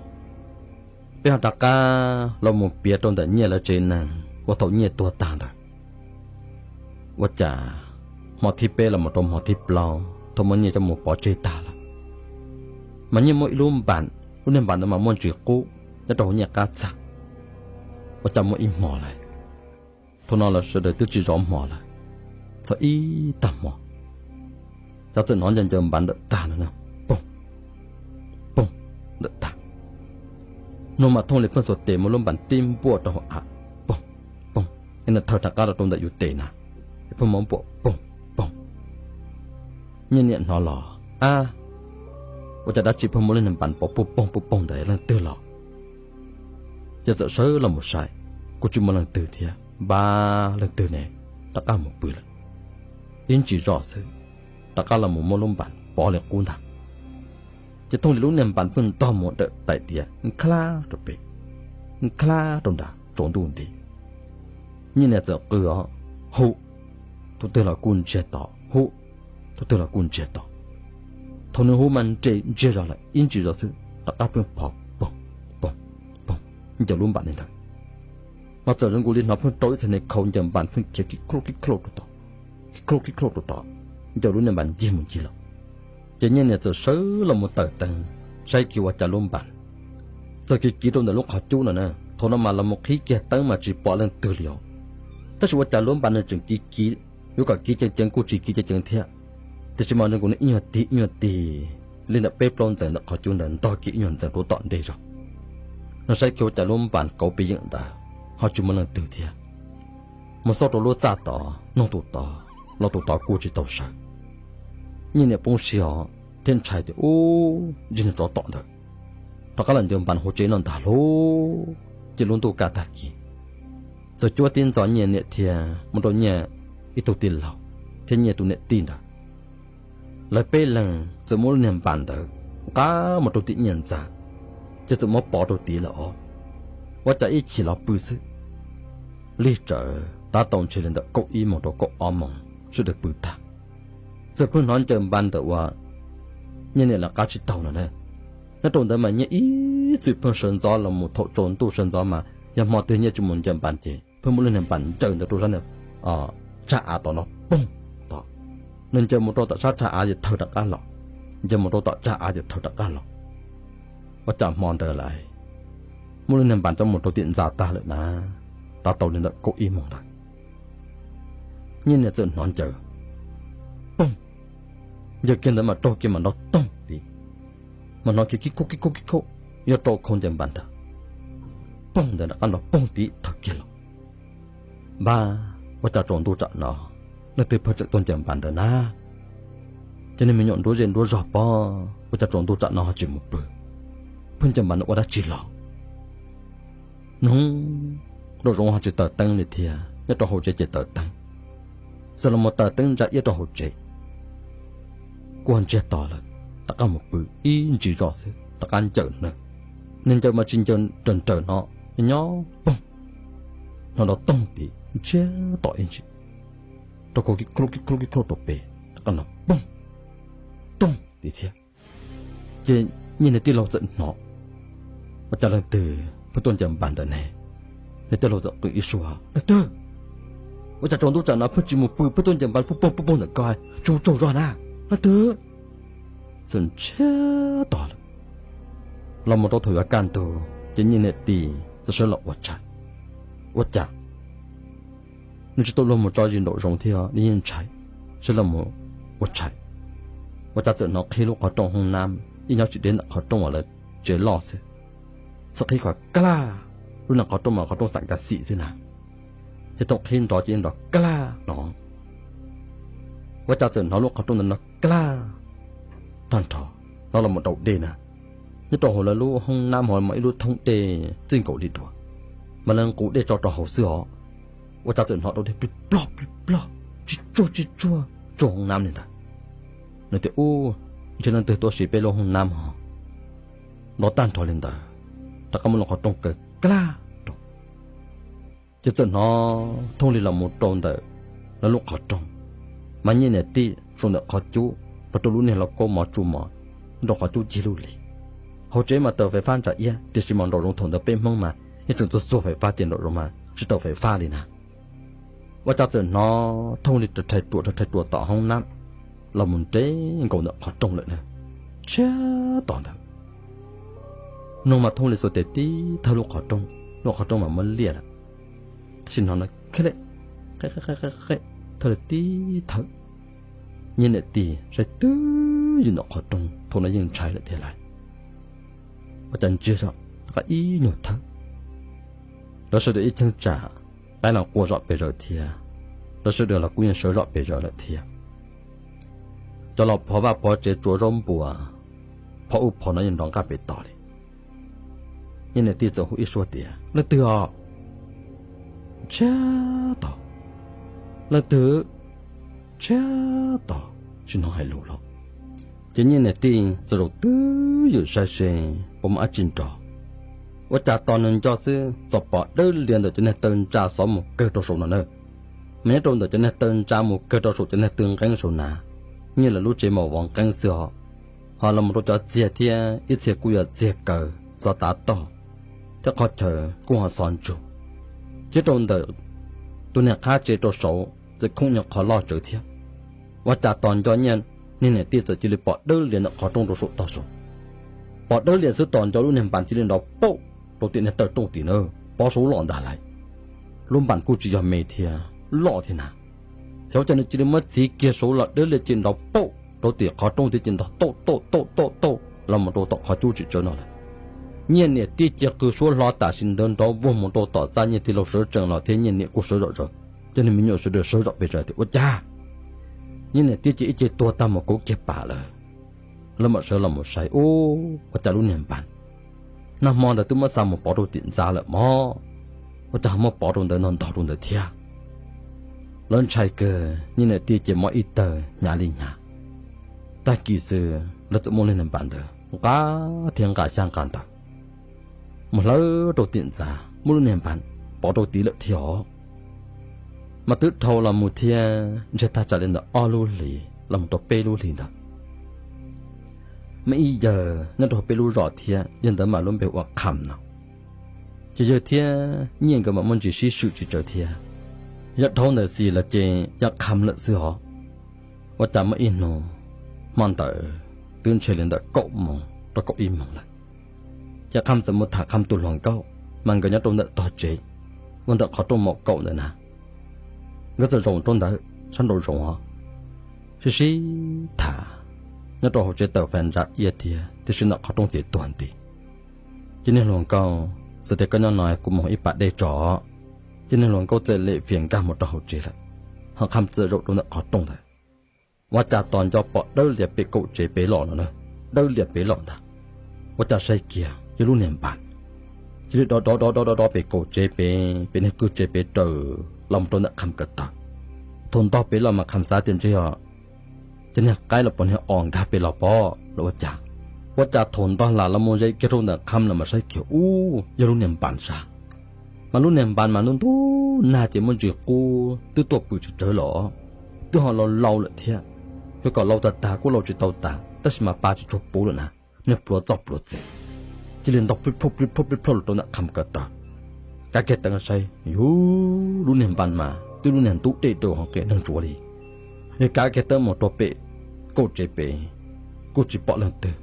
Peb ho rov qab los mus piav rau ntawm Nyiaj lawv tsev neeg uas thaum Nyiaj tuag tag ntawd. Ua cas hmo thib peb los mus rau hmo thib plaub thaum muab Nyiaj coj mus pov tseg tag lawm, mas Nyiaj muaj ib lub npas, lub niag npas ntawd mas muaj ntsis qub nyob rau hauv Nyiaj qab txag. Ua cas muaj ib hmo lawm, thaum no lawv sawv daws twb tsis zov hmo lawm, txog ib tag hmo, cov txawm hnov ncaws ncaws npas ntawm tag no, poog, poog, ntawm tag. Nug mas thooj li pheej xuas tes muab lub npas tib npuaj rau hauv av, poog, poog, es nws thawj rov qab los rau ntawm yus tes na, pheej muab npuaj poog, poog. Nyiaj niam hnov los, ab, Ua cas dab tsi pheej muaj lub niag npas pov puj poog puj poog ntawd leej twg los? Ces txawm sawv los mus saib, kuj tsis muaj leej twg thiab, npab leej twg ne, rov qab mus pw lawm. Ib ntsis zoj xwb, rov qab los mus muab lub npas pov li qub ntag. Ces thooj li lub niag npas pheej ntog mus dawm tais diav nklab rau pem, nklab rau nram tsaus ntuj nti. Nyiaj niam txawm qw os, hu, tus twg los kuj ntsiag to, hu, tus twg los kuj ntsiag to. Thaum nws hu mas nres ntsiag zog lawm, ib ntsis zog xwb rov qab pheej phov poog, poog, poog ncaws lub npas li ntawd. Mas txawm zoo nkaus li hnov pheej rau ib txhais niag khau ncaws npas pheej khiav kib khauj kib khauj rau tom, kib khauj kib khauj rau tom, ncaws lub niag npas ncig mus ncig los. Ces Nyiaj niam txawm sawv los mus tawm teeb, saib kiag ua cas lub npas txawm kiv kiv rau ntawm lub qhov cub no na. Thaum no mas los mus qhib kiag teeb mas tsis pom leej twg li os. Tab sis ua cas lub npas nws tseem kiv kiv, yuav kom kiv ceev ceev kuj tsis kiv ceev ceev thiab, tiam sis mas zoo nkaus li ib nyuag tig ib nyuag tig li ntawm peb plaub ntxeev ntawm qhov cub ntawd ntog kiag ib nyuag ntxeev rau tom ntej zog. Nws saib kiag ua cas lub npas kauv pem yeem ntawd ho tsis muaj leej twg thiab. Mus xauj rau lub txaj tod, nug tus tod los tus tod kuj tsis tau sawv. Nyiaj niam poob siab os thiab ntshai tias ub, ntsig niag tsov tom ntawd rov qab los ncaws npas hauv tsev no ntag lauj. Ces lub ntuj kaj tag kis, txawm cuab tib ntxov Nyiaj niam thiab mus rau Nyiaj ib tug tij laug thiab Nyiaj tus niam tij ntawd. Lawv peb leeg txawm muab lub niag npas ntawd nqa mus rau tim Nyiaj ntxa, ces txawm muab pov rau tid lawm os. Ua cas ib chim los pw xwb, lig tsawv tab tau ntshe li ntawm kaum ib moos rau kaum ob moos sawv daws pw tag, txawm pheej hnov ncaws npas ntawm uas Nyiaj niam lawv qab tsib taug no na. Nyob rau ntawd mas Nyiaj ib txwm pheej sawv ntxov los mus thaum tsaus ntuj sawv ntxov mas yog hmo twg Nyiaj tsis mus ncaws npas ces pheej muaj lub niag npas ncaws ntawd rau sab tsag av tom no poog tod. Nws ncaws mus rau tom sab tsag av ces thawj rov qab los, ncaws mus rau tom tsag av ces thawj rov qab los. Ua cas hmo ntawd lawv muab lub niag npas coj mus rau tim ntxa tag lawm na, tab tau li ntawm kaum ib moos ntawd, Nyiaj niam txawm hnov ncaws poog, ncaws kiag ntawd mas raug kiag mas nrov toog tid, mas hnov kiag kib khauj kib khauj kib khauj, yog rau khau ncaws npas ntag. Poog ntawd rov qab nrov poog tid thawj kiag los. Npab, ua cas tsaus ntuj tsam no leej twg pheej tseem tuaj ncaws npas ntawd na? Ces niag me nyuam nruab zej nruab zog pob, ua cas tsaus ntuj tsam no ho tsis mus pw, pheej ncaws npas no ua dab tsi los? Nub, nraum zoov ho tsis taws teeb li thiab, nyob rau hauv tsev ces taws teeb, txawm los mus taws teeb ntsa iab rau hauv tsev. Kuj ntsiag to lawm, rov qab mus pw ib ntsis zoj xwb rov qab ncaws na. Niag ncaws mas tsis ncaws raws nraws no, nyob poog, hnov nrov toog tid ntsiag to ib ntsis, rau khau kib khauj kib khauj kib khauj rau pem, rov qab hnov poog, toog tid thiab. Ces Nyiaj niag tij laug txawm hnov, ua cas leej twg pheej tuaj ncaws npas ntawd ne? Niag tij laug txawm qw ib suab, leej twg? Ua cas tsaus ntuj tsam no pheej tsis mus pw pheej tuaj ncaws npas puj poog puj poog ntawm ko, tsaug tsaug zog na, leej twg? Txawm ntsiag to lawm. Los mus rau thaum yuav kaj ntug ces Nyiaj niam tij txawm sawv los ua tshais. Ua cas nws tsis tau luag mus tso zis nraum zoov thiab, nws yeej ntshai, sawv los mus ua tshais. Ua cas txawm hnov qhib lub qhov rooj hoob nab, ib nyob tsis deb ntawm qhov rooj uas lawv tsev loj xwb. Txawm qhib kom kaj laj, lub niag qhov rooj mas qhov rooj xam kas xim xwb na, ces thaum qhib nrov ces yeej nrov kaj laj no. Ua cas txawm hnov lub qhov rooj ntawd nrov kaj laj tag nrho, hnov los mus daus dej na. Nyob rau hauv lawv lub hoob nab hauv mas ib lub thoob dej txij nkaus li dua, mas lawv nqus dej tso rau hauv xwb os. Ua cas txawm hnov daus dej plig plog plig plog, tsig tsuag tsig tsuag tsuag hoob nab li ntawd. Nws tias ub, ntshe leej twg tuaj siv peb lub hoob nab hos. Nrov tag nrho li ntawd, rov qab muab lub qhov rooj kaw kaj laj rau. Ces txawm hnov thooj li los mus rau ntawm lawv lub qhov rooj, mas Nyiaj niam tij zaum ntawm qhov cub los rau lub niag lauj kaub mov tsu mov nraum qhov cub cig lug li. Hauv tsev mas taws fais fab ntsa iab, tiam sis mas nraum zoov thaum ntawd peb Hmoob mas yeej tseem txuag txuag fais fab ces nraum zoov mas tsis taus fais fab li na. Ua cas txawm hnov thooj li rhais ruam rhais ruam tom hoob nab los mus nres nkaus ntawm qhov rooj lawm na, tshiab tom ntawd. Noog mas thooj li xuas tes tib thawb lub qhov rooj, lub qhov rooj mas muab liaj lawm, tab sis hnov na, qe, qe, thawj li tib thawb. Nyiaj niam tij saib twb ywm ntawm qhov rooj, thaum no yeej ntshai lawm tiag lauj. Ua cas ntsiag zog rov qab ib nyuag thawb. Lawv sawv daws ib cheeb tsam, qaib los qua zom pes zaws thiab, lawv sawv daws los kuj yeej sawv zom pes zaws lawm thiab. Cov los phov vaj phov tsev tsuav zaub npua, phom ub phom no yeej nrov nqaj pem toj li. Niag niam tij txawm hu ib suab tias, Leej twg os? Tshiab tog, leej twg? Tshiab tog, tsis hnov hais lus los. Ces niag niam tij txawm zaum twj ywm saib seb puas muaj dab tsi nrov. Ua cas tos nws nco xwb txawm pom dawb lias ntawm cov niag taw ntsa xov mus kawg rau saum no na. Mas nyob rau ntawm cov niag taw ntsa mus kawg rau saum cov niag tw nqeeb saum na, niag lawv lub tsev mas vov nqeeb xwb os. Ho los mus rau cov txiag thiab ib txhia kuj yog txiag kaws xov tav toj, thiab qhov chaw kuj ho xov ntsug. Thiab rau ntawm tus niag qab tsev rau saud txawm khooj nyuag qhov loj tsawv thiab. Ua cas tos nco niag niam tij txawm cia li pom dawb lias ntawm qhov rooj rau saum tog saud. Pom dawb lias xwb tos nco lub niag npas cia li nrov pauj rau tim niag taw rooj tim na, pov saud loj ntag lauj. Lub npas kuj tsis yog me thiab, loj thiab na. Xyov cas nws cia li muab txiv kiag saud los dawb lias ces nrov pauj rau tim qhov rooj thiab ces nrov tauj tauj tauj tauj tauj los mus rau tom qhov cub tsis tsawv no lawm. Niag niam tij cia qw suab hlo tam sim ntawd nrov vog mus rau tom txaj, niag tij laug sawv tsees los thiab niag niam kuj sawv zom zaws, cov niag me nyuam sawv daws sawv zom pes zaws tias, Ua cas? Niag niam tij ces ib ce tuag tag mus kauv kiag pam lawm. Lawv mam sawv los mus saib, ub, ua cas lub niag npas nag hmo ntawd twb muab xa mus pov rau tim ntxa lawm mog, ua cas ho muab pov rau ntawd no ntog rau ntawd thiab? Lawv ntshai kawg, niag niam tij ces mob ib tawg hnyav li hnyav. Tag kis xwb lawv txawm muab lub niag npas ntawd nqa thiab nqa xyab nqa ntawv mus hlawv rau tim ntxa, muab lub niag npas pov rau tid lawm thiab os. Mas twb dhau los mus thiab ntshe tag tsam li ntawm ob lub hlis los mus rau peb lub hlis ntawd. Muaj ib yawg nyob rau peb lub zos thiab, yawg ntawd mas lub npe ua Qham no. Ces yawg thiab Nyiaj nkawd mas muaj ntsis sib swm tsis tsawg thiab. Yog dhau ntawm xis los ces yog Qham lawm xwb os. Ua cas muaj ib hnub, hmo ntawd twb ntshe li ntawm kaum moos rau kaum ib moos lawm, ces Qham txawm mus tham Qham tus hluas nkauj, mas nkawd nyob rau ntawm tog tsev, ua ntawm qhov rooj maum kaum ntawd na. Nkawd txawm zaum rau ntawd sab nraum zoov os, sib sib tham nyob rau hauv tsev taws fais ntsa iab thiab, tiam sis ntawm qhov rooj ces tuag nti. Ces niag hluas nkauj txawm tias, Koj nyob no kuv mus ib pas dej tso. Ces niag hluas nkauj txawm lem fias nkag mus rau hauv tsev lawm, ho Qham txawm zaum rau ntawm qhov rooj ntawd. Ua cas tos nco pom dawb lias pem kaum tsev pem los no na, dawb lias pem los ntag. Ua cas saib kiag yog lub niag npas cia li dov dov dov dov dov dov pem kaum tsev pem, pem niag kwj tsev pem raws los mus rau ntawm Qham ko taw. Thaum ntog pem los mas Qham xav tias ntshe yog cov niag qaib los puas niag os nkag pem los pob los ua cas. Ua cas thaum ntog lam los mus ze kiag rau ntawm Qham los mas saib kiag ub yog lub niag npas sab. Mas lub niag npas mas ntub ntub nag ces muaj ntsis qub twb tuaj pw tsis tsawg los, twb ho laus laus lawm thiab. Yuav kom laus tag tag kuj laus tsis tau tag tab sis mas pa tsis tshua puv lawm na, niag pluav txoj pluav txeg. Cia li ntog plib plhauj plib plhauj plib plhauj los rau ntawm Qham ko taw. Kav kiag teeb saib, yus, lub niag npas mas twb lub niag ntub dej rau hauv qia neeg tsuav li. Yog kav kiag teeb mus rau pem kaum tsev pem, kuj tsis pom leej twg.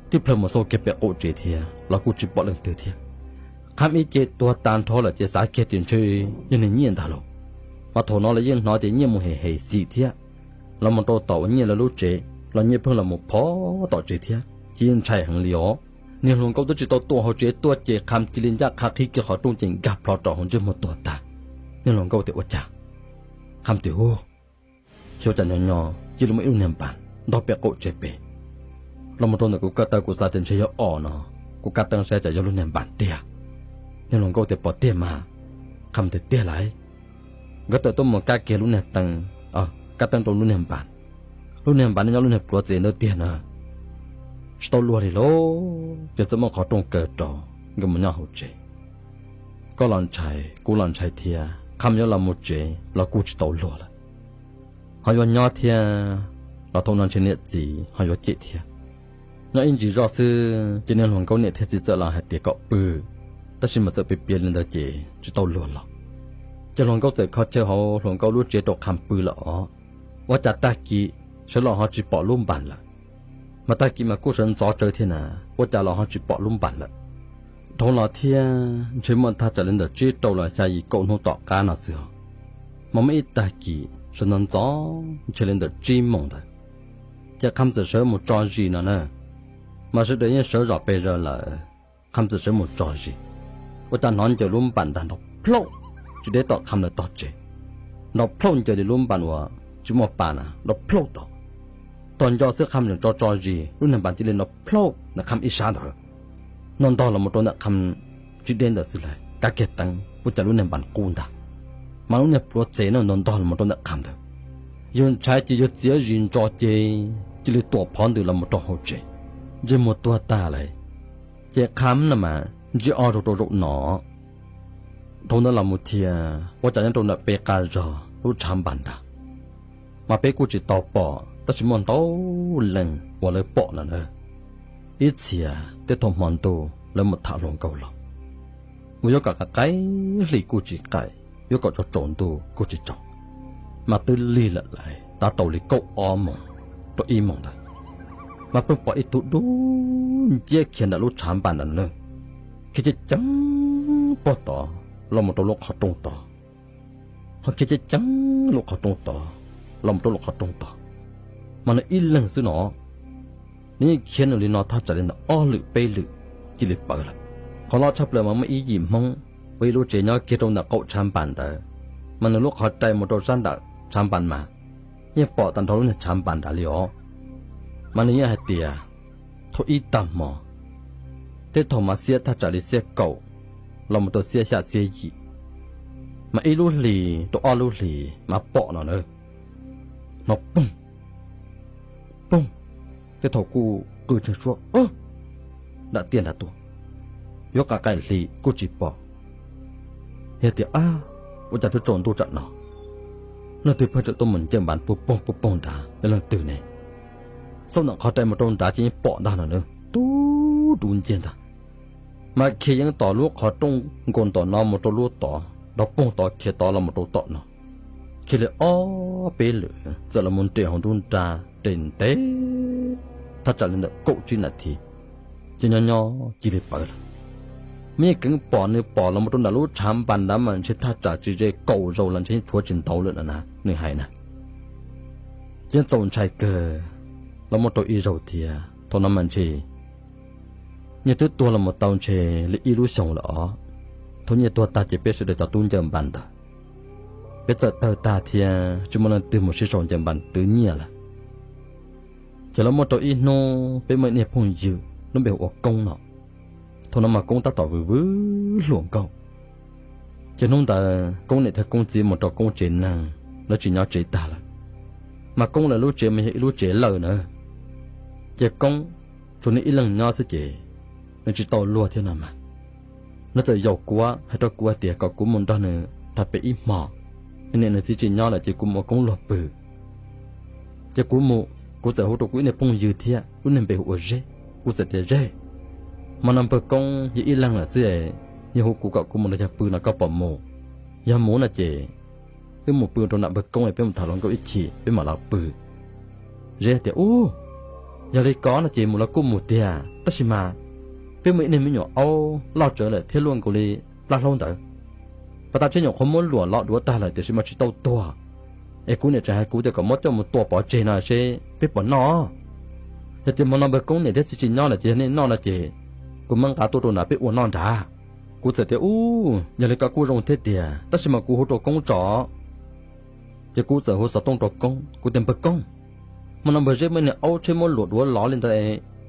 Tib plhaw mus xauj kiag pem kaum tsev thiab los kuj tsis pom leej twg thiab. Qham ib ce tuag tag nrho lawm ces xav kiag tias ntshe yog niag Nyiaj ntag lauj. Mas thaum no los yeej hnov tias Nyiaj mus hem hem xim thiab, los mus rau tom uas Nyiaj lawv lub tsev los Nyiaj pheej los mus phov tom tsev thiab, ces yeej ntshai heev li os. Niag hluas nkauj twb tsis tau tuaj hauv tsev tuaj ces Qham cia li ncaj qha qhib kiag qhov rooj ces nkag plho rau hauv ntsej muag tuag tag. Niag hluas nkauj tias, Ua cas? Qham tias, Hu, xyov cas nyob nyob cia li muaj ib lub niag npas ntog pem kaum tsev pem los mus rau ntawm kuv ko taw, kuv xav tias ntshe yog os no, kuv kav teeb saib cas yog lub niag npas tiag. Niag hluas nkauj tias, Puas tiag mas? Qham tias, Tiag lauj. Nkawd tawm tuaj mus kav kiag lub niag teeb, kav teeb rau lub niag npas. Lub niag npas nyob lub niag pluav txeg ntawd tiag na. Tsis tau luag li lauj, ces txawm muab qhov rooj kaw rau, nkawd mus nyob hauv tsev. Koj los ntshai, kuv los ntshai thiab, Qham yuav los mus tsev los kuj tsis tau luag lawm. Ho yuav nyob thiab los thaum no ntshe niam txiv ho yuav cem thiab. Nyob ib ntsis zoj xwb ces niag hluas nkauj niam thiab txiv txawm los hais tias kom pw, tab sis mas txawm piav piav li ntawd ces tsis tau luag los. Ces hluas nkauj txawm kho chaw hauv hluas nkauj lub tsev rau Qham pw lawm os. Ua cas tag kis sawv los ho tsis pom lub npas lawm. Mas tag kis mas kuj sawv ntxov tsawv thiab na, ua cas los ho tsis pom lub npas lawm. Dhau los thiab ntshe muaj thaj tsam li ntawm tsib rau los xya yim kaum hnub tom qab no xwb os. Mas muaj ib tag kis sawv ntxov ntxov ntshe li ntawm tsib moos ntawd, ces Qham txawm sawv mus tso zis no na. Mas sawv daws yeej sawv zom pes zaws lawm, Qham txawm sawv mus tso zis, ua cas hnov ncaws lub npas ntag nrov plhaub tsis deb tom Qham lawv tog tsev, nrov plhaub ncaws li lub npas uas tsis muaj pa na, nrov plhaub tom Tos nco xwb qhov muag tso tso zis, lub niag npas cia li no plhauj ntawm qhov muag ib sab ntawd, no ntog los mus rau ntawm qhov muag tsis deb ntawd xwb lawm. Kav kiag teev ua cas lub niag npas qub ntag, mas lub niag pluav txev no ntog ntog los mus rau ntawm qhov muag ntawd. Yawg ntshai ces yawg txiav zis ntso ces cia li tuam phov ntws los mus rau hauv tsev, ntsej muag tuag tag lawm. Ces qhov muag no mas ntsib ob zaug rau zaum no. Dhau ntawd los mus thiab ua cas nyob rau ntawm peb qab zog lub tshav npas nrad, mas peb kuj tsis tau pom tab sis muaj ntau leej uas lawv pom no na. Ib txhia tej thaum hmo ntuj lawv mus tham hluas nkauj los, uas yuav kom qaim qaim hli kuj tsis qaim, yuav kom tsaus tsaus ntuj kuj tsis tsaus, mas twb lig lawm lawm tab tau li kaum ob moos rau ib moos ntawd, mas pheej pom ib tug dub nciab khiav ntawm lub tshav npas ntawd na, khiav ceev ceev pog tod los mus rau lub qhov rooj tod, ho khiav ceev ceev lub qhov rooj tod los mus rau lub qhov rooj tod, mas nws ib leeg xwb no. Nws yeej khiav nws li no thaj tsam li ntawm ob lwm peb lwm cia li pawv lawm. Qhov loj tshaj plaws mas muaj ib yim Hmoob ua ib lub tsev nyob kiag rau ntawm qaum tshav npas ntawd, mas nws lub qhov rai mus rau sab nram tshav npas mas yeej pom tag nrho lub niag tshav npas nrad li os. Mas nws yeej hais tias thaum ib tag hmo, tej thaum mas xiab thaj tsam li xiab kaum los mus rau xiab xya xiab yim, mas ib lub hlis rau ob lub hlis mas pom no na, hnov poog poog, tej thaum kuj qw tseeg suab nram tiaj nrad tuaj, yuav qaim qaim hli kuj tsis pom. Yog tias, ua cas twb tsaus ntuj tsam no, leej twg pheej tseem tuaj mus ncaws npas puag poog puag poog nrad, yog leej twg ne? Xauj ntawm qhov rai mus rau nrad ces yeej pom ntag no na, tub dub nciab ntag. Mas khiav yeej tom lub qhov rooj nkaus tom no mus rau lub tod, nrov poog tod khiav tod los mus rau tom no, khiav li ob peb lwm txawm los mus nres hauv nruab nrab nres ntev thaj tsam li ntawm kaum tsib nas this, ces nyob nyob cia li pawv lawm. Mas yeej keev pom nws pom los mus rau nram lub tshav npas ntawd mas ntshe thaj tsam tsis ze kaum zaus los ntshe tshuav tsis ntau lawm no na, nws hais na. Ces yeej txaus ntshai kawg. Los muaj rau ib zaug thiab, thaum no mas ntshe nyias twb tuag los mus tau ntshe li ib lub xyoos lawm os. Thaum nyias tuag tag ces peb sawv daws cov tub ncaws npas ntawd, peb txawm tawg tag thiab tsis muaj leej twg mus sib sau ncaws npas twv nyiaj lawm. Ces los muaj rau ib hnub peb muaj ib niag phooj ywg lub npe hu ua Koob no. Thaum no mas Koob tab tom vwm vwm hluas nkauj. Ces hnub ntawd Koob niam thiab Koob txiv mus rau Koob tsev neeg, lawv tsis nyob tsev tag lawm. Mas Koob lawv lub tsev mas yog ib lub tsev lawj na. Ces Koob tsuas nws ib leeg nyob xwb ces nws tsis tau luag thiab no mas. Nws txawm yaum kuv hais rau kuv hais tias kom kuv mus nrog nws tham pem ib hmos, nws niam nws txiv tsis nyob lawm ces kuv mus ua Koob luag pw. Ces kuv mus, kuv txawm hu rau kuv ib niag phooj ywg thiab, lub niag npe hu ua Zeb. Kuv txawm tias, Zeb, hmo no npawg Koob yog ib leeg lawm xwb, yog hu kuv kom kuv mus nrog yawg pw no koj puas mus? Yog mus no ces wb mus pw rau nram npawg Koob es peb mus tham hluas nkauj ib chim peb mam los pw. Zeb tias, Ub, yog li ko no ces mus los kuj mus tiag, tab sis mas peb muaj ib niag me nyuam aub loj tsawv lawm thiab luaj nkaus li plab hlaub ntawd. Pas tas tsheb nyuam qhuav muab luam lov duav tag lawm tiam sis mas tsis tau tuag, es kuv niam tseem hais kuv tias kom muab coj mus tua pov tseg no seb peb puas noj. Yog tias hmo no npawg Koob niam thiab txiv tsis nyob lawm ces yog nej noj no ces kuv muab nqa tuaj rau nrad peb ua noj nrad. Kuv txawm tias, Ub, yog li ko kuj zoo thiab tiag, tab sis mas kuv hu rau Koob tso. Ces kuv txawm hu xov tooj rau Koob, kuv tias, Npawg Koob, hmo no npawg Zeb muaj niag aub tsheb muab luam duav lov li ntawd,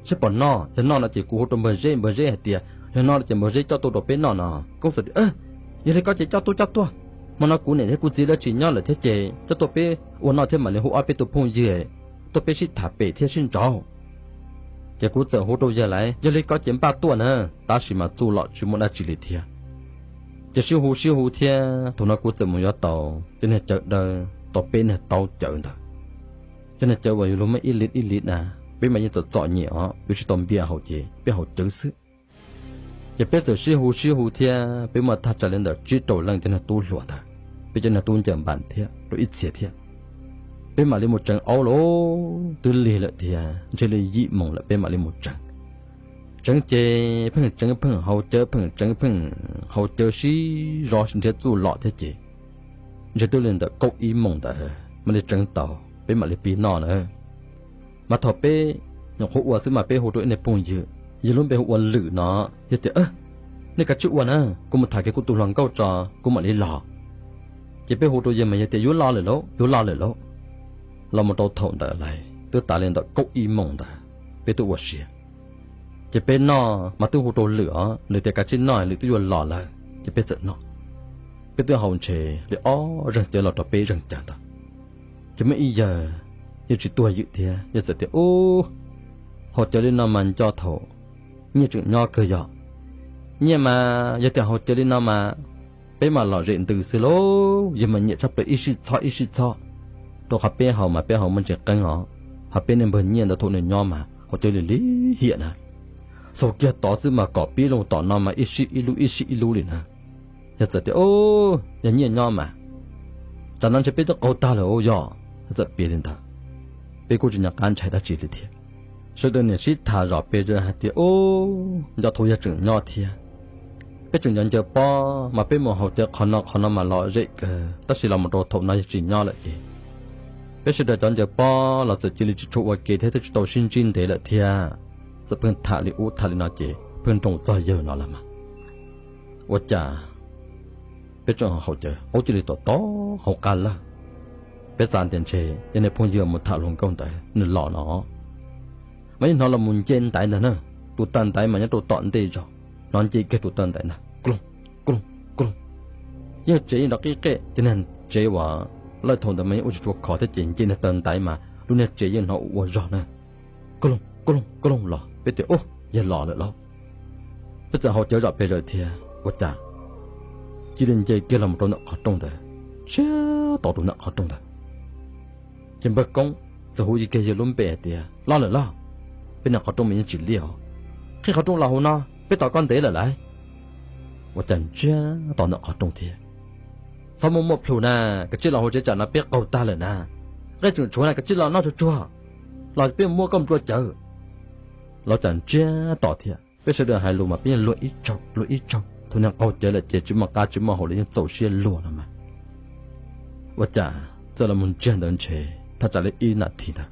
seb puas noj? Yog noj no ces kuv hu rau npawg Zeb, npawg Zeb hais tias yog noj no ces npawg Zeb coj tuaj rau peb noj no. Koob txawm tias, Yog li ko ces coj tuaj coj tuaj, hmo no kuv niam thiab kuv txiv lawv tsis nyob lawm thiab ces coj tuaj peb ua noj thiab mam li hu ob peb tus phooj ywg tuaj peb sib tham pem thiab sib ntsauv. Ces kuv txawm hu rau yawg lawv, yog li ko ces npaj tuaj na, tab sis mas txuj lom tsis muaj dab tsi li thiab. Ces sib hu sib hu thiab thaum no kuv txawm mus yuav tau cov niag cawv dawb tau peb niag taub cawv ntawd. Cov niag cawv uas yus luag muab ib lis ib lis na, peb mas yeej txom txom nyem os, yuav tsis tau npias haus ces peb haus cawv xwb. Ces peb txawm sib hu sib hu thiab peb muaj thaj tsam li ntawm tsib rau leej cov niag tub hluas ntawd, peb cov niag tub ncaws npas thiab rau ib txhia thiab. Peb mam li mus tseev aub lauj, twb lig lawm thiab ntshe li yim moos lawm peb mam li mus tseev. Tseev ces pheej tseev pheej haus cawv, pheej tseev pheej haus cawv sib zog nrhiav txuj lom thiab ces ntshe twb li ntawm kaum ib moos ntawd mam li tseev tau, peb mam li pib noj na. Mas thaum peb nyuam qhuav ua xwb mas peb hu rau ib niag phooj ywg, yog lub npe hu ua Lwm no, yog tias, Nej kav tsij ua na, kuv mus tham kiag kuv tus hluas nkauj tso, kuv mam li los. Ces peb hu rau yawg mas yawg tias, Yuav los lawm lauj, yuav los lawm lauj. Los mus rau thaum ntawd lawm, twb tas li ntawm kaum ib moos ntawd peb twb ua siav. Ces peb noj mas twb hu rau Lwm os, Lwm tias kav tsij noj, Lwm twb yuav los lawm ces peb txawm noj. Peb twb haus ntshe li ob zeeg cawv los rau peb zeeg cawv ntawd. Ces muaj ib yawg yeej tsis tuag ywm thiab, yawg txawm tias, Ub, haus cawv li no mas nco thaum nyiaj tseem nyob kawg yog. Nyiaj mas yog tias haus cawv li no mas peb mam lom zem ntws xwb lauj, yawg mas nyiam tshaj plaws ib sij txhob ib sij txhob. Rau qhov peb haus mas peb haus muaj ntsis qeeb os, ho peb niag npawg Nyiaj ntawd thaum nws nyob mas haus cawv li lim hiam na. Xaus kiag tod xwb mas kom pib loo tom no mas ib sij ib lub ib sij ib lub li na. Yawg txawm tias, Yog Nyiaj nyob mas tsam no ntshe peb twb qaug tag lawm os yog. Yawg txawm piav li ntawd, peb kuj tsis nco qab ntshai dab tsi li thiab. Sawv daws niam sib tham zom pes hais tias, Ub, nco thaum yawg tseem nyob thiab. Peb tseem nco ncaws pob mas peb mus haus cawv qhov no qhov no mas lom zem kawg, tab sis los mus rau thaum no yawg tsis nyob lawm ces peb sawv daws cov ncaws pob los txawm cia li tsis tshua ua ke thiab twb tsis tau sib ntsib ntev lawm thiab. Txawm pheej tham li ub tham li no ces pheej nroo txog yawg no lawm mas ua cas peb tseem haus cawv qub cia li tom tom hauv qab lawm. Peb xav tias ntshe yog niag phooj ywg mus tham hluas nkauj ntawd nws los no, mas yeej hnov los mus nce ntaiv ntag na. Tus taw ntaiv mas nyob rau tom ntej zog, hnov nce kiag tus taw ntaiv ntag, kloog, kloog, kloog. Yeej tsev yeej nrov qib qej ces niag tsev uas lawj thaum ntawd mas yeej ua tsis tshua khov thiab ces nce niag taw ntaiv mas lub niag tsev yeej hnov ua ua zog na. Kloog, kloog, kloog los peb tias, Ub, yawg los lawm lauj. Peb txawm haus cawv zom pes zaws thiab ua cas cia li nce kiag los mus rau ntawm qhov rooj ntawd, siab tos rau ntawm qhov rooj ntawd. Ces npawg Koob txawm hu kiag yawg lub npe hais tias, Los lawm los, peb niag qhov rooj mas yeej tsis liaj os. Qhib qhov rooj los hauv no, peb tos koj ntev lawm lauj. Ua cas ntsiag tos ntawm qhov rooj thiab. Txhob muaj muaj plhus na, kav tsij los hauv tsev tsam no peb qaug tag lawm na. Nqaij tseem tshuav na, kav tsij los noj tsuag tsuag, los peb muab koj nplua cawv. Los cas ntsiag tos thiab. Peb sawv daws hais lus mas peb yeej luag ib tsaug luag ib tsaug, thaum niag qaug cawv lawm ces tsis muaj qab tsis muaj hau li yeej txaus siab luag no mas. Ua cas txawm los mus ntsiag ntawd ntshe thaj tsam li ib nas this ntawd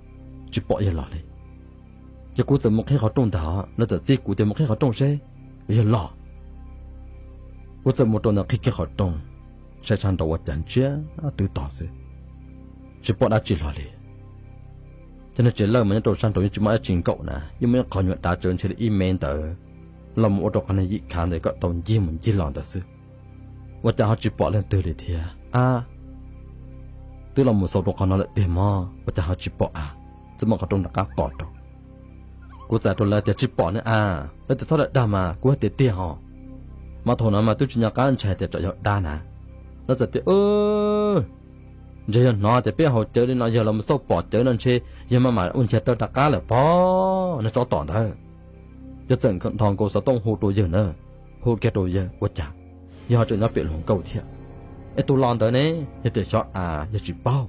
tsis pom yawg los li. Ces kuv txawm mus qhib qhov rooj ntag, lawv txawm txib kuv tias mus qhib qhov rooj seb yawg los. Kuv txawm mus rau ntawd qhib kiag qhov rooj, saib sab nraud ua cas ntsiag twb tog xwb, tsis pom dab tsi hlo li. Ces niag tsev lawj mas nyob rau sab nraud yeej tsis muaj dab tsi nkaum na, yeej muaj ib qho nyuag dav tsawv ntshe li ib mev ntawd, los mus ua rau qhov niag yim khav ntawd kom tau ncig mus ncig los ntawd xwb. Ua cas ho tsis pom leej twg li thiab a? Twb los mus xaus rau qhov no lawm tiag mog, ua cas ho tsis pom a? Txawm muab qhov rooj rov qab qos rau. Kuv txais rau lawv tias tsis pom ne a, lawv tias txhob dag dag mas kuv hais tias tiag ho. Mas thaum no mas twb tsis nco qab ntshai tias tsam yog dab na. Lawv txawm tias ntshe yog hnov tias peb haus cawv li no yog los mus xauj pom cawv no ntshe yog maj mam ua nchiav taw rov qab lawm pob, niag tsov tom ntawd. Yawg txawm nthos nkaus xov tooj hu rau yawg na, hu kiag rau yawg ua cas yawg ho tseem nyob pem hluas nkauj thiab. Es tus los ntawd ne? Yog tias xyov a, yawg tsis paub.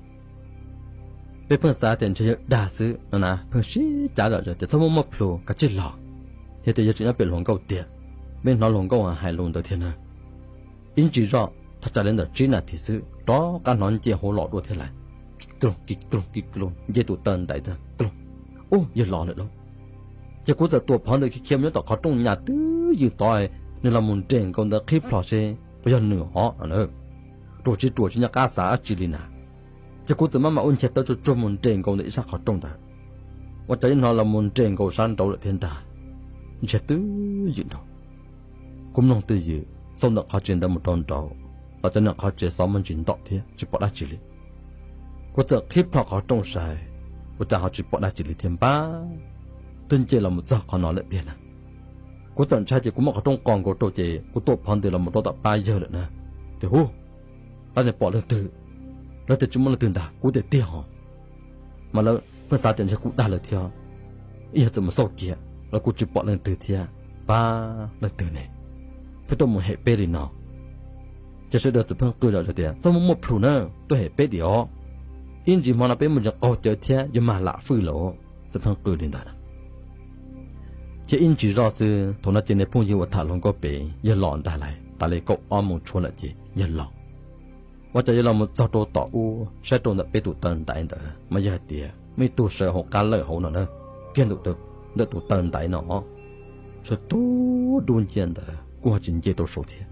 Peb pheej xav tias ntshe yawg dag xwb no na, pheej sib cav zom zaws tias txhob muaj muaj plhus kav tsij los. Yog tias yawg tseem nyob pem hluas nkauj tiag, peb hnov hluas nkauj hais lus ntawd thiab na. Ib ntsis zoj thaj tsam li ntawm tsib nas this xwb rov qab hnov nce hauv los dua thiab lawm. Kis kloog kis kloog kis kloog nce tus taw ntaiv, kloog. Ub, yawg los lawm lauj. Ces kuv txawm tuam phov ntawd khiav khiav mus nyob tom qhov rooj nyas twb ywm tod, nws los mus nres nkaus ntawd qhib plho seb puas yog nws hov no na. Ruam tsis ruam tsis nco qab xav dab tsi li na. Ces kuv txawm maj mam ua nchiav taw tsuag tsuag mus nres nkaus ntawm ib sab qhov rooj ntawd. Ua cas yeej hnov los mus nres nkaus sab nraud lawm thiab ntag. Ntsiag twb ywm nraud. Kuv mloog twj ywm xauj ntawm qhov tsev ntawd mus rau nraud, tom cov niag qhov tsev xov muaj ntsis ntom thiab tsis pom dab tsi li. Kuv txawm qhib plho qhov rooj saib, ua cas ho tsis pom dab tsi li thiab npab, twb nce los mus txog qhov no lawm tiag na. Kuv txawm ntshai ces kuv muab qhov rooj qos nkaus rau ces kuv tuam phov ntws los mus rau tom pab yawg lawm na. Tias hu, lawv tias pom leej twg? Lawv tias tsis muaj leej twg ntag, kuv tias tiag ho. Mas lawv pheej xav tias ntshe kuv dag lawv thiab. Ib yawg txawm mus xauj kiag los kuj tsis pom leej twg thiab, pab leej twg ne, pheej tuaj mus hem peb li no. Ces sawv daws txawm pheej qw zom zaws tias txhob muaj muaj plhus na, tuaj hem peb diam os. Ib ntsis hmo no peb muaj ntsis qaug cawv thiab yuav mag lam fwj lawm, txawm pheej qw li ntawd. Ces ib ntsis zoj xwb thaum no ces niag phooj ywg uas tham hluas nkauj pem yawg los ntag lauj, tas li kaum ob moos tshuav lawm ces yawg los. Ua cas yawg los mus txog rau tom ub saib rau ntawm peb tus taw ntaiv ntawd mas yawg hais tias muaj ib tug sawv hauv qab lawj hauv no na, kiag ntawm tus taw ntaiv no, sawv tub dub ncia ntawd kuj ho tsis nce rau saud thiab.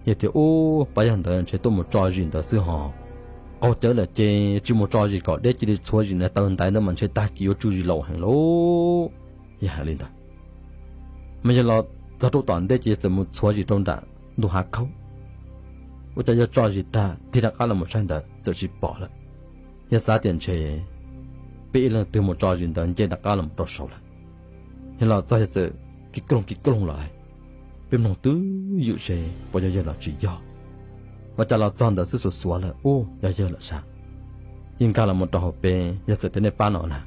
Yawg tias ub, pab yawg ntawd ntshe tuaj mus tso zis ntawd xwb ho. qaug cawv lawm ces tsis mus tso zis kom deb cia li txhuav zis na, taw ntaiv ntawd mas ntshe tag kis yuav tsw zis laus heev lauj. Yog hais li ntawd, mas yog los txog rau tom ntej ces txawm mus txhuav zis rau nram ntug hav khaub. Ua cas yog tso zis tag tig rov qab los mus saib ntawd txawm tsis pom lawm. Yog xav tias ntshe peb ib leej twg mus tso zis ntawd nce rov qab los mus rau saud lawm. Yog los txog yog txawm kis kloog kis kloog los lawm. Peb mloog twb ywm seb puas yog yawg los tsis yog. Ua cas los txog ntawd xwb xuav xuav lawm, u, yog yawg lawm sas. Yeej nkag los mus rau hauv peb, yog txawm tias nej pab no na,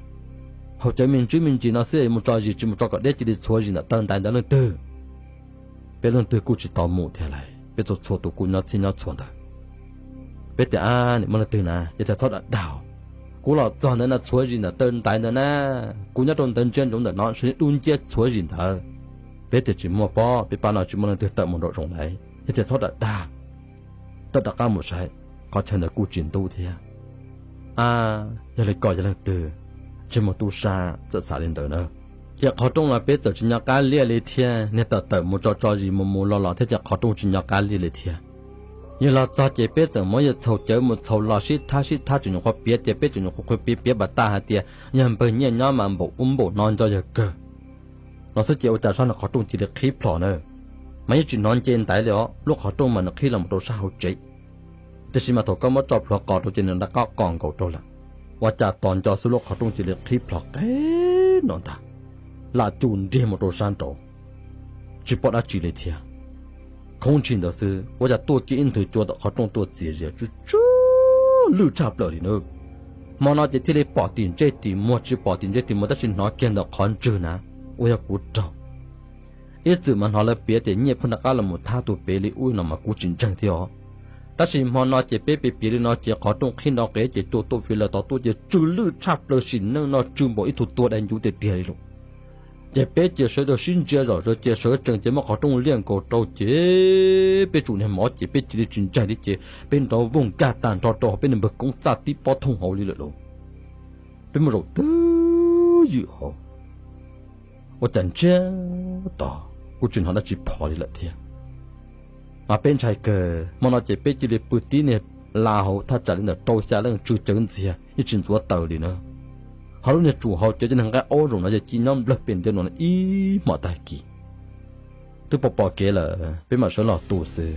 haus cawv me ntsis me ntsis no xwb mus tso zis tsis mus tso kom deb cia li txhuav zis ntawm taw ntaiv ntawd leej twg. Peb leej twg kuj tsis tau mus thiab lawm, peb txhua txhua tus kuj nyob txhij nyob txhua ntawd. Peb tias, a, nim muaj leej twg na, yog tias txhob dam dag. Kuv los txog ntawd na txhuav zis ntawm taw ntaiv ntawd na, kuv nyob rau ntawd ntsia ntsoov ntawm no sawv dub nciab txhuav zis ntawd. Peb tias tsis muaj pob, peb pab no tsis muaj leej twg tawm mus nraum zoov lawm, yog tias txhob dam dag. Tawm rov qab mus saib, qhov chaw ntawd kuj tsis ntub thiab. A, yog li ko yog leej twg, ntshe mus tub sab, txawm xav li ntawd na. Ces qhov rooj los peb txawm tsis nco qab liaj li thiab, niag tawm tawm mus tso tso zis mus mus los los thiab ces qhov rooj tsis nco qab liaj li thiab. Yog los txog ces peb txawm muab yawg txhaus cawv mus txhaus los sib thab sib thab tseem nyuam qhuav piav tias peb tseem nyuam qhuav piav piav npam taj hais tias yog npawg Nyiaj nyob mas npaum ub npaum no nco yawg kawg. Los xwb ces ua cas sab no qhov rooj cia li qhib plho na, mas yeej tsis hnov nce ntaiv li os, lub qhov rooj mas nws qhib los mus rau sab hauv tsev. Tiam sis mas thaum koj muab tso plhuav qos rau ces nws rov qab qos nkaus rau lawm. Ua cas tos nco xwb lub qhov rooj cia li qhib plho qeb no ntag, lam cum nriag mus rau sab nraud, tsis pom dab tsi li thiab. Khoob ntshis ntawd xwb ua cas tuaj kiag ib nthwv cua tom qhov rooj tuaj txias zias tsw tsw lwj tshaj plaws li na. Hmo no ces thiaj li pom tim ntsej tim muag, tsis pom tim ntsej tim muag tab sis hnov kiag ntawm qhov ntswg na, ua yog kuv raug. Ib txwm mas hnov lawv piav tias Nyiaj pheej rov qab los mus thab tus pem li ub no mas kuv tsis ntseeg thiab os. Tab sis hmo no ces peb piav piav li no ces qhov rooj qhib nrov qev ces cua tuaj fiv lawm tod tuaj ces tsw lwj tshaj plaws sim neej no tsw npaum ib tug tuag dai ncuv tiag tiag li lawm. Ces peb cia sawv daws sib ntsia zom zaws cia sawv tsees ces muab qhov rooj liaj nkaus rau ces peb tsum niag mov ces peb cia li tsis ntsaig li ces peb nrov voog nkag tag nrho rau hauv peb niag npawg Koob txaj tib pob thooj hauv li lawm lauj. Peb muaj zaum twb ywm hauv, ua cas ntsiag to kuj tsis hnov dab tsi phov li lawm thiab. Mas peb ntshai kawg, hmo no ces peb cia li pw tib niag la hauv thaj tsam li ntawm rau xya leej tsw cawv ntxiag yeej tsis ntxuav taws li na. Ho lub niag tsum haus cawv cov niag nqaij aub zoom no yog ci nyob nplawg pem ntiaj no ib hmos tag kis. Twb pom pom kev lawm peb mam sawv los tu xwb.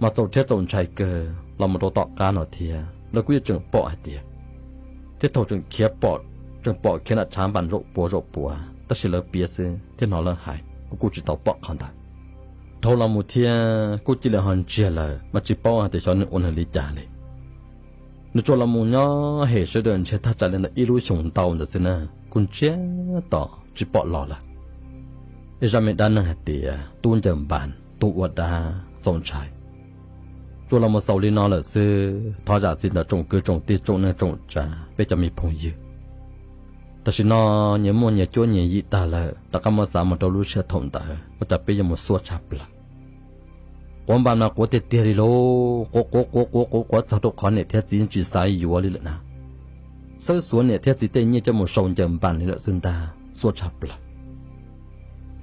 Mas txaus rhiab txaus ntshai kawg los mus rau tom qab no thiab lawv kuj yeej tseem pom hais tias, thiab thaum tseem khiav pom, tseem pom khiav nram tshav npas zaum puav zaum puav tab sis lawv piav xwb thiab hnov lawv hais kuv kuj tsis tau pom qhov ntawd. Dhau los mus thiab kuj cia li ho ntsiag lawm mas tsis paub hais tias xyov nws ua nws li cas li. Nws tsuas los mus nyob hem sawv daws ntshe thaj tsam li ntawm ib lub xyoos ntau ntawd xwb na, kuj ntsiag to tsis pom los lawm. Ib zaj me dab neeg hais tias tub ncaws npas tub ua dab txaus ntshai. Tsuas los mus xaus li no lawm xwb, thov zam txim ntawm tsoom kwv tsoom tij tsoom neej tsoom tsav peb cov me phooj ywg. Tam sim no nyias muaj nyias cuab nyias yim tag lawm, rov qab muab xav mus rau lub sij hawm thaum ntawd ua cas peb yuav mus xuaj tshaj plaws. Quav npas mas quav tiag tiag li lauj, quav quav quav quav quav quav txog rau qhov niam thiab txiv tsis xav yuav li lawm na. Xawb xuav niam thiab txiv tej nyiaj coj mus sau ncaws npas li lawm xwb ntag, xuaj tshaj plaws.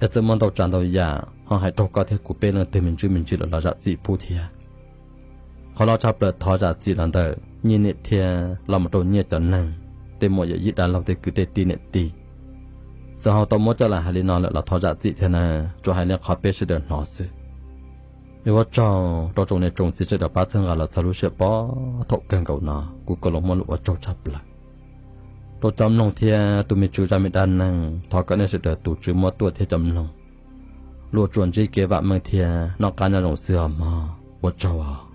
Es txawm muaj ntau tsav ntau yam ho hais raug koj thiab kuv peb leej twg me ntsis me ntsis los los zam txim pub thiab. Qhov loj tshaj plaws thov zam txim los ntawm Nyiaj niam thiab los mus rau Nyiaj cov neeg, tej muam yawm yij dab laug tej kwv tej tij niam tij. Txawm ho tau muab coj los hais li no lawm los thov zam txim thiab na, tsuas hais li qhov peb sawv daws hnov xwb. Es ua tsaug rau tsoom niam tsoom txiv sawv daws pab txhawb nqa los txog lub sij hawm pov thaum kawg nkaus no, kuv Kauj Loo muaj lus ua tsaug tshaj plaws rau cov mloog thiab tus me tswv zaj me dab neeg. Thov kom nej sawv daws tus tswv muab tuaj thiab cov mloog, luag tsuas ntsib kev vam meej thiab noj qab nyob zoo xwb os mog. Ua tsaug os.